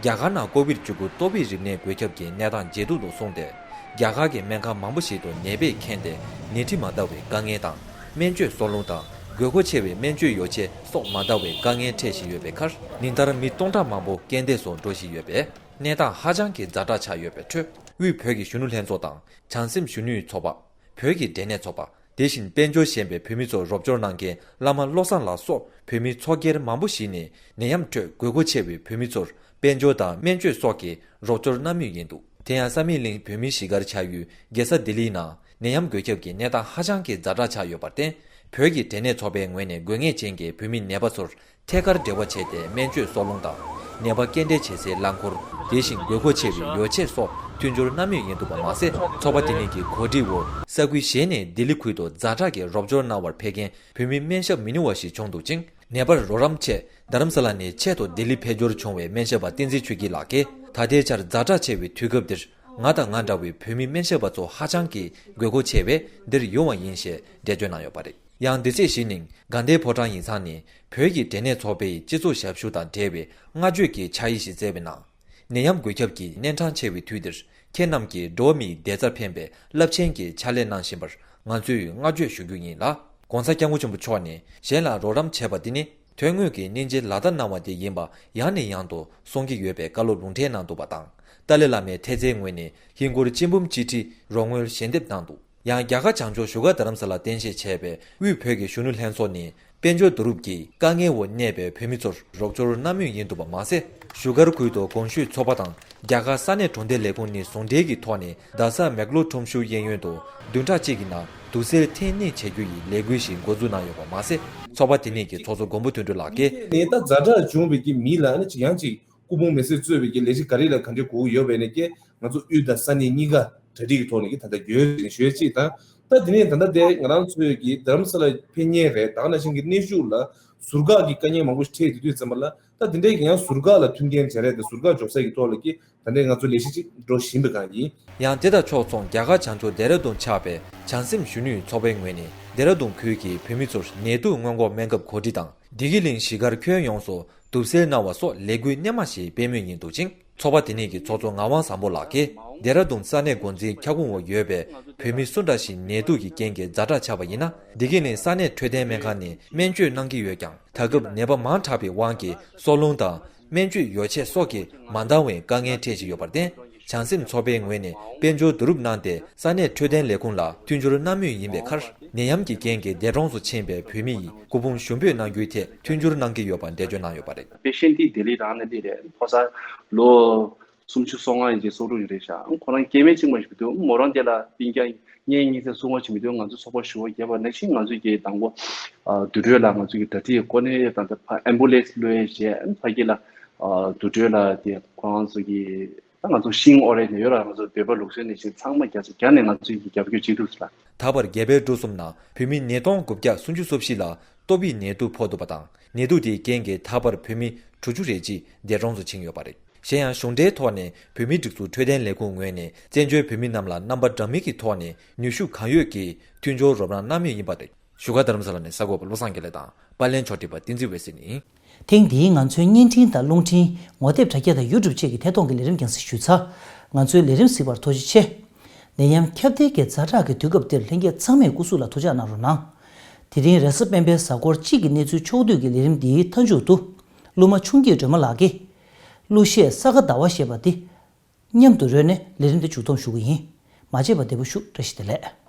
རྒྱ་གར་ནང་ཀོ་བིད་བཅུ་དགུ་ཏོག་དབྱིབས་རིམས་ནད་འགོས་ཁྱབ་ཀྱི་གནས་སྟངས་ཇེ་སྡུག་ཏུ་སོང་སྟེ། རྒྱ་གར་གྱི་སྨན་ཁང་མང་པོ་ཞིག་ཏུ་ནད་པས་ཁེངས་ཏེ་ནད་འཁྲི་མ་འདང་བའི་དཀའ་ངལ་དང་། སྨན་བཅོས་སྲོག་རླུང་དང་དགོས་མཁོ་ཆེ་བའི་སྨན་བཅོས་ཡོ་བྱད་སོགས་མ་འདང་བའི་དཀའ་ངལ་འཕྲད་བཞིན་ཡོད་པའི་ཁར། ཉིན་ལྟར་མི་སྟོང་ཕྲག་མང་པོ་རྐྱེན་འདས་སུ་འགྲོ་བཞིན་ཡོད་པས། གནས་སྟངས་ཧ་ཅང་གི་ཛ་དྲག་ཆགས་ཡོད་པའི་ཁྲོད། དབུས་བོད་ཀྱི་གཞོན་ནུ་ལྷན་ཚོགས་དང་། བྱང་སེམས་གཞོན་ནུའི་ཚོགས་པ། བོད་ཀྱི་འབྲས་ནད་ཚོགས་པ། དེ་བཞིན་དཔལ་འབྱོར་ཞན་པའི་བོད་མི་ཚོར་རོགས་སྐྱོར་གནང་མཁན་བླ་མ་བློ་བཟང་ལགས་སོགས་བོད་མི་ཚོགས་སྒེར་མང་པོ་ཞིག་ནས་ནད་ཡམས་ཁྲོད་དགོས་མཁོ་ཆེ་བའི་བོད་མི་ཚོར་དཔལ་འབྱོར་དང་སྨན་བཅོས་སོགས་ཀྱི་རོགས་སྐྱོར་གནང་མུས་ཡིན་འདུག་དེ་ཡང་བསམ་ཡས་གླིང་བོད་མིའི་གཞིས་སྒར་ཆགས་ཡུལ་རྒྱལ་ས་ལྡི་ལིའི་ནང་ནད་ཡམས་འགོས་ཁྱབ་ཀྱི་གནས་སྟངས་ཧ་ཅང་གི་ཛ་དྲག་ཆགས་ཡོད་པར་བརྟེན། བོད་ཀྱི་འབྲས་ནད་ཚོགས་པའི་ངོས་ནས་དགོས་ངེས་ཅན་གྱི་བོད་མི་ནད་པ་ཚོར་ཐད་ཀར་འབྲེལ་བ་བྱས་ཏེ་སྨན་བཅོས་སྲོག་རླུང་དང་ནད་པ་སྐྱེལ་འདྲེན་བྱེད་སའི་རླངས་འཁོར། དེ་བཞིན་དགོས་མཁོ་ཆེ་བའི་ཡོ་བྱད་སོགས་མཐུན་སྦྱོར་གནང་མུས་ཡིན་འདུག་པ་མ་ཟད། ཚོགས་པ་དེ་ཉིད་ཀྱི་གོ་སྒྲིག་འོག་ས་ཁུལ་གཞན་ནས་ལྡི་ལི་ཁུལ་དུ་ཛ་དྲག་གི་རོགས་སྐྱོར་གནང་བར་ཕེབས་མཁན་བོད་མི་སྨན་ཞབས་མི་ཉུང་བ་ཞིག་བྱུང་འདུག་ཅིང་། ནད་པར་རོགས་རམ་ཆེད་རྡ་རམ་ས་ལ་ནས་ཆེད་དུ་ལྡི་ལི་ཕེབས་འབྱོར་བྱུང་བའི་སྨན་ཞབས་པ་བསྟན་འཛིན་ཆོས་སྐྱིད་ལགས་ཀྱིས། ད་ལྟའི་ཆར་ཛ་དྲག་ཆེ་བའི་དུས་སྐབས་འདིར། ང་དང་ང་འདྲ་བའི་བོད་མི་སྨན་ཞབས་པ་ཚོ་ཧ་ཅང་གི་དགོས་མཁོ་ཆེ་བས་འདིར་ཡོང་བ་ཡིན་ཞེས་འགྲེལ་བརྗོད་གནང་ཡོད་པ་རེད། ཡང་འདི་ཚེས་བཞི་ཉིན་དགའ་ལྡན་ཕོ་བྲང་ཡིག་ཚང་ནས་བོད་ཀྱི་འབྲས་ནད་ཚོགས་པའི་སྤྱི་ཚོགས་ཞབས་ཞུ་དང་འབྲེལ་བའི་བསྔགས་བརྗོད་ཀྱི་ཕྱག་ཡིག་ཞིག་བསྩལ་བའི་ནང་། ནད་ཡམས་འགོས་ཁྱབ་ཀྱི་གནས་གྲངས་ཆེ་བའི་དུས་འདིར་ཁྱེད་རྣམས་ཀྱིས་འགྲོ་བ་མིའི་བདེ་རྩར་ཕན་པའི་རླབས་ཆེན་གྱི་ཕྱག་ལས་གནང་བཞིན་པར་ང་ཚོས་བསྔགས་བརྗོད་ཞུ་རྒྱུ་ཡིན་ལ། ༸གོང་ས་༸སྐྱབས་མགོན་ཆེན་པོ་མཆོག་ནས་གཞན་ལ་རོགས་རམ་བྱས་པ་འདི་ནི་དོན་དངོས་ཀྱི་སྙིང་རྗེ་ལག་བསྟར་གནང་བ་དེ་ཡིན་པ་ཡང་ནས་ཡང་དུ་གསུང་གི་ཡོད་པའི་བཀའ་སློབ་ལུང་འདྲེན་གནང་འདུག་པ་དང་། ཏཱ་ལའི་བླ་མའི་ཐེལ་ཙེའི་ངོས་ནས་ཧིན་སྒོར་གཅིག་འབུམ་གཅིག་ཁྲི་རོགས་དངུལ་ཞལ་འདེབས་གནང་འདུག་ཡང་རྒྱ་གར་བྱང་ཕྱོགས་བཞུགས་སྒར་རྡ་རམ་ས་ལར་རྟེན་གཞི་བྱས་པའི་དབུས་བོད་ཀྱི་གཞོན་ནུ་ལྷན་ཚོགས་ནི། དཔལ་འབྱོར་བསྡུ་རུབ་ཀྱིས་དཀའ་ངལ་འོག་གནས་པའི་བོད་མི་ཚོར་རོགས་སྐྱོར་གནང་མུས་ཡིན་འདུག་པ་མ་ཟད། བཞུགས་སྒར་ཁུལ་དུ་གོང་ཞུས་ཚོགས་པ་དང་རྒྱ་གར་ས་གནས་གྲོང་སྡེ་ལས་ཁུངས་གཉིས་ཟུང་འབྲེལ་གྱི་ཐོག་ནས་རྡ་ས་མེག་ལོར་ཁྲོམ་ཞུ་གཡས་གཡོན་དུ་བདུན་ཕྲག་གཅིག་གི་ནང་དུག་སེལ་འཐེན་ནུས་བྱ་རྒྱུ་ཡི་ལས་འགུལ་ཞིག་འགོ་འཛུགས་གནང་ཡོད་པ་མ་ཟད། ཚོགས་པ་དེ་ཉིད་ཀྱི་ཚོགས་གཙོ་མགོན་པོ་དོན་གྲུབ་ལགས་ཀྱིས། ནས་ད་ཛ་དྲག་བྱུང་བའི་གི་མི་ལ་ནི་ཅིག་ཡང་ཅིག་སྐུ་ཕུང་མེ་སྲེག་གཙོས་པའི་གི་ལས་གཞི་ག་རེ་ལ་ག་འདྲ་དགོས་ཀྱི་ཡོད་པས་ནས་ཀྱི་ང་ཚོ་དབུས་དང་ས་གནས་གཉིས་ཀ་གྲ་སྒྲིག་གི་ཐོག་ནས་ཀྱི་ད་ལྟ་འགྱོད་བྱེད་ཅིག་དང་། ད་དེ་ནས་ད་ལྟ་དེ་ང་རང་ཚོའི་གི་རྡ་རམ་ས་ལ་ཕེབས་མཁན་རེད། ད་ག་ནང་བཞིན་གྱི་གནས་བཞུགས་ལ་ཟུར་བཀག་གི་དཀའ་ངལ་མང་པོ་ཞིག་འཕྲད་དེ་དུས་ཙམ་པ་ལ་ད་དེ་འདྲའི་གི་ཡང་ཟུར་བཀག་ལ་མཐུན་རྐྱེན་སྦྱར་ཡས་དང་ཟུར་བཀག་འཇོག་ས་གི་ཐོག་ལ་གི་ད་ལྟའི་ང་ཚོ་ལས་གཞི་ཅིག་འགྲོ་བཞིན་པའི་སྒང་ཡིན། ཡང་དེ་དང་ཕྱོགས་མཚུངས་རྒྱ་གར་བྱང་ཕྱོགས་ལྡེ་ར་ལྡུན་ཆགས་པའི་བྱང་སེམས་གཞོན་ནུའི་ཚོགས་པའི་ངོས་ནས་ལྡེ་ར་ལྡུན་ཁུལ་གྱི་བོད་མི་ཚོར་ནད་དུག་སྔོན་འགོག་སྨན་ཁབ་གོ་སྒྲིག་དང་བདེ་སྐྱིད་གླིང་གཞིས་ཀར་ཁྱོན་ཡོངས་སུ་དུག་སེལ་གནང་བ་སོགས་ལས་འགུལ་སྣེ་མང་ཞིག་སྤེལ་མུས་ཡིན་འདུག་ཅིང་། ཚོགས་པ་དེ་ནས་ཀྱི་ཚོགས་གཙོ་ངག་དབང་བཟང་པོ་ལགས་ཀྱིས་ལྡེ་ར་ལྡུན་ས་གནས་འགོ་འཛིན་ཁྱབ་ཁོངས་འོག་ཡོད་པའི་བོད་མི་སུ་འདྲ་ཞིག་ནད་དུག་གི་རྐྱེན་གྱིས་ཛ་དྲག་ཆགས་པ་ཡིན་ན་བདེ་སྐྱིད་གླིང་ས་གནས་འཕྲོད་བསྟེན་སྨན་ཁང་ནས་སྨན་བཅོས་གནང་གི་ཡོད་ཀྱང་། ད་སྐབས་ནད་པ་མང་དྲགས་པའི་དབང་གིས་སྲོག་རླུང་དང་སྨན་བཅོས་ཡོ་བྱད་སོགས་ཀྱིས་མ་འདང་བའི་དཀའ་ངལ་འཕྲད་བཞིན་ཡོད་པར་བརྟེན། བྱང་སེམས་ཚོགས་པའི་ངོས་ནས་དཔལ་འབྱོར་བསྡུ་རུབ་གནང་སྟེ་ས་གནས་འཕྲོད་བསྟེན་ལས་ཁུངས་ལ་མཐུན་སྦྱོར་གནང་མུས་ཡིན་པའི་ཁར། ནད་ཡམས་ཀྱི་རྐྱེན་གྱིས་འདས་གྲོངས་སུ་ཕྱིན་པའི་བོད་མི་ཡི་སྐུ་ཕུང་ཞུ་འབོད་གནང་རྒྱུའི་ཐད་མཐུན་སྦྱོར་གནང་གི་ཡོད་པ་འགྲེལ་བརྗོད་གནང་ཡོད་པ་རེད། པེ་ཤེན་ཊི་ལྡི་ལི་རང་ནས་ལི་རེད། ཕོ་གསར་ལོ་སུམ་ཅུ་སོ་ལྔ་ཡིན་གྱི་སོ་དྲུག་ཡིན་རེད་ཤག་ཁོ་རང་སྐྱེ་དམན་གཅིག་མ་ཞིག་འདུག་མོ་རང་དེ་ལ་སྤུན་ཀྱག་གཉེན་ཉེ་ཚན་སྲུང་བ་ཞིག་མི་འདུག་ང་ཚོ་ཚོགས་པ་ཞུ་བ་བརྒྱབ་པ་ནང་བཞིན་ང་ཚོ་གི་དང་པོ་དུར་ཁྲོད་ལ་ང་ཚོ་གི་གྲ་སྒྲིག་གོ་གནས་དང་དེ་ཕ་ཨེམ་བུ་ལེན་སི་གློད་ཡས་བྱས་ཕ་གི་ལ་དུར་ཁྲོད་ལ་དེ་ཁོ་རང་ཚོ་གི་ད་ང་ཚོ་ཤིང་ཨོ་རེད་ནས་ཡོད་ར། ང་ཚོ་བོད་པ་ལུགས་སྲོལ་ནས་ཤིང་ཚང་མ་རྒྱ་ཆེ་རྒྱ་ནས་ང་ཚོས་ཀྱི་རྒྱབ་སྐྱོར་བྱེད་ཐུབ་ལ། ད་བར་རྒྱལ་བའི་འབྲུ་གསུམ་ནང་བོད་མི་ཉིས་སྟོང་དགུ་བརྒྱ་སུམ་ཅུ་སོ་བཞི་ལ་ཏོག་དབྱིབས་ནད་དུག་ཕོག་འདུག་པ་དང་ནད་དུག་དེའི་རྐྱེན་གྱིས་ད་བར་བོད་མི་དྲུག་ཅུ་རེ་གཅིག་འདས་གྲོངས་སུ་ཕྱིན་ཡོད་པ་རེད། གཞན་ཡང་གཞུང་འབྲེལ་ཐོག་ནས་བོད་མིའི་སྒྲིག་འཛུགས་འཕྲོད་བསྟེན་ལས་ཁུངས་ངོས་ནས་བཙན་བྱོལ་བོད་མི་རྣམས་ལ་རྣམ་པ་འདྲ་མིན་གྱི་ཐོག་ནས་ནུས་ཤུགས་གང་ཡོད་ཀྱིས་མཐུན་སྦྱོར་རོགས་རམ་གནང་མུས་ཡིན་པ་རེད། བཞུགས་སྒར་རྡ་རམ་ས་ལ་ནས་གསར་འགོད་པ་བློ་བཟང་དགེ་ལེགས་དང་པར་ལེན་ཕྱོགས་སྒྲིག་པ་བསྟན་འཛིན་འོད་ཟེར་ནས། ཐེངས་འདིའི་ང་ཚོའི་བརྙན་འཕྲིན་དང་རླུང་འཕྲིན། ངོ་དེབ་དྲ་རྒྱ་དང་ཡུ་ཊུབ་བཅས་ཀྱི་ཐད་གཏོང་གི་ལས་རིམ་རྒྱང་སྲིང་ཞུས་ཚར། ང་ཚོའི་ལས་རིམ་གཟིགས་པར་ཐུགས་རྗེ་ཆེ། ནད་ཡམས་ཁྱབ་གདལ་གྱི་ཛ་དྲག་གི་དུས་སྐབས་འདིར་ལྷན་རྒྱས་ཚང་མས་སྐུ་གཟུགས་ལ་ཐུགས་ཅག་གནང་རོགས་གནང་། དེ་རིང་རེས་གཟའ་སྤེན་པའི་གཟའ་འཁོར་གཅིག་གི་གནས་ཚུལ་ཕྱོགས་བསྡུས་ཀྱི་ལས་རིམ་འདིའི་མཐའ་མཇུག་ཏུ། གླུ་མ་ཆུང་སྐྱིད་སྒྲོལ་མ་ལགས་ཀྱིས། གླུ་གཞས་ས་ག་ཟླ་བ་ཞེས་པ་འདི། མཉམ་དུ་རོལ་ནས་ལས་རིམ་འདི་མཇུག་བསྡོམས་ཞུ་གི་ཡིན། མ་བརྗེད་པར་བདེ་པོ་བཞུགས། བཀྲ་ཤིས་བདེ་ལེགས།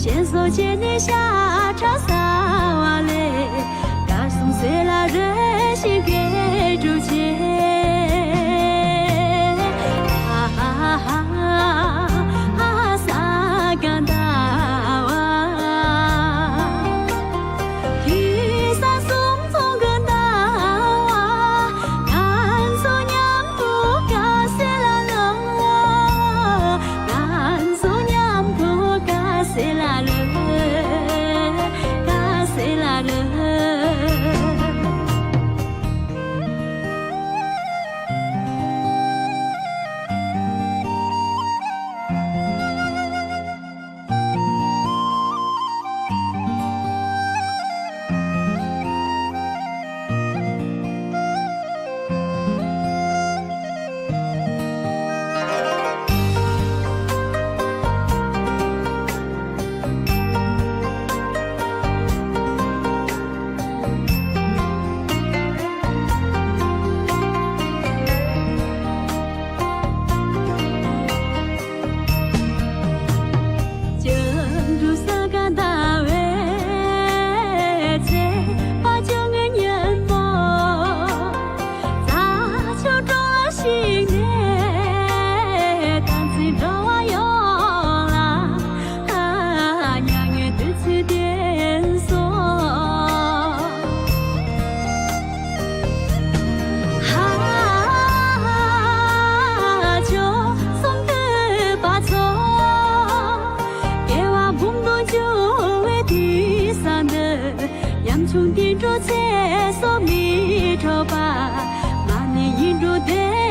སྤྱན་སོགས་བཅས་ནས་ཤ་ཁྲག་ཟ་བ་ལས། གར་སོང་ཟེར་ལ་རེ་ཞིག་འགལ་གྲུབ་ཆེ། ཧ་ཧ་ཧ་ཧ་ས་ག་ཟླ་བ། དུས་བཟང་གསུམ་འཛོམས་ཀྱི་ཟླ་བ། ང་ཚོ་མཉམ་དུ་དགའ་སེ་ལ་ལོ། ང་ཚོ་མཉམ་དུ་དགའ་སེ་ལ་ལོ། དགའ་སེ་ལ་ལོ། ཉམ་ཆུང་བསྟན་འགྲོ་ཚེ་སྲོག་མི་འཕྲོག་པ། མ་ཎི་ཡིག་འབྲུ་བདེ་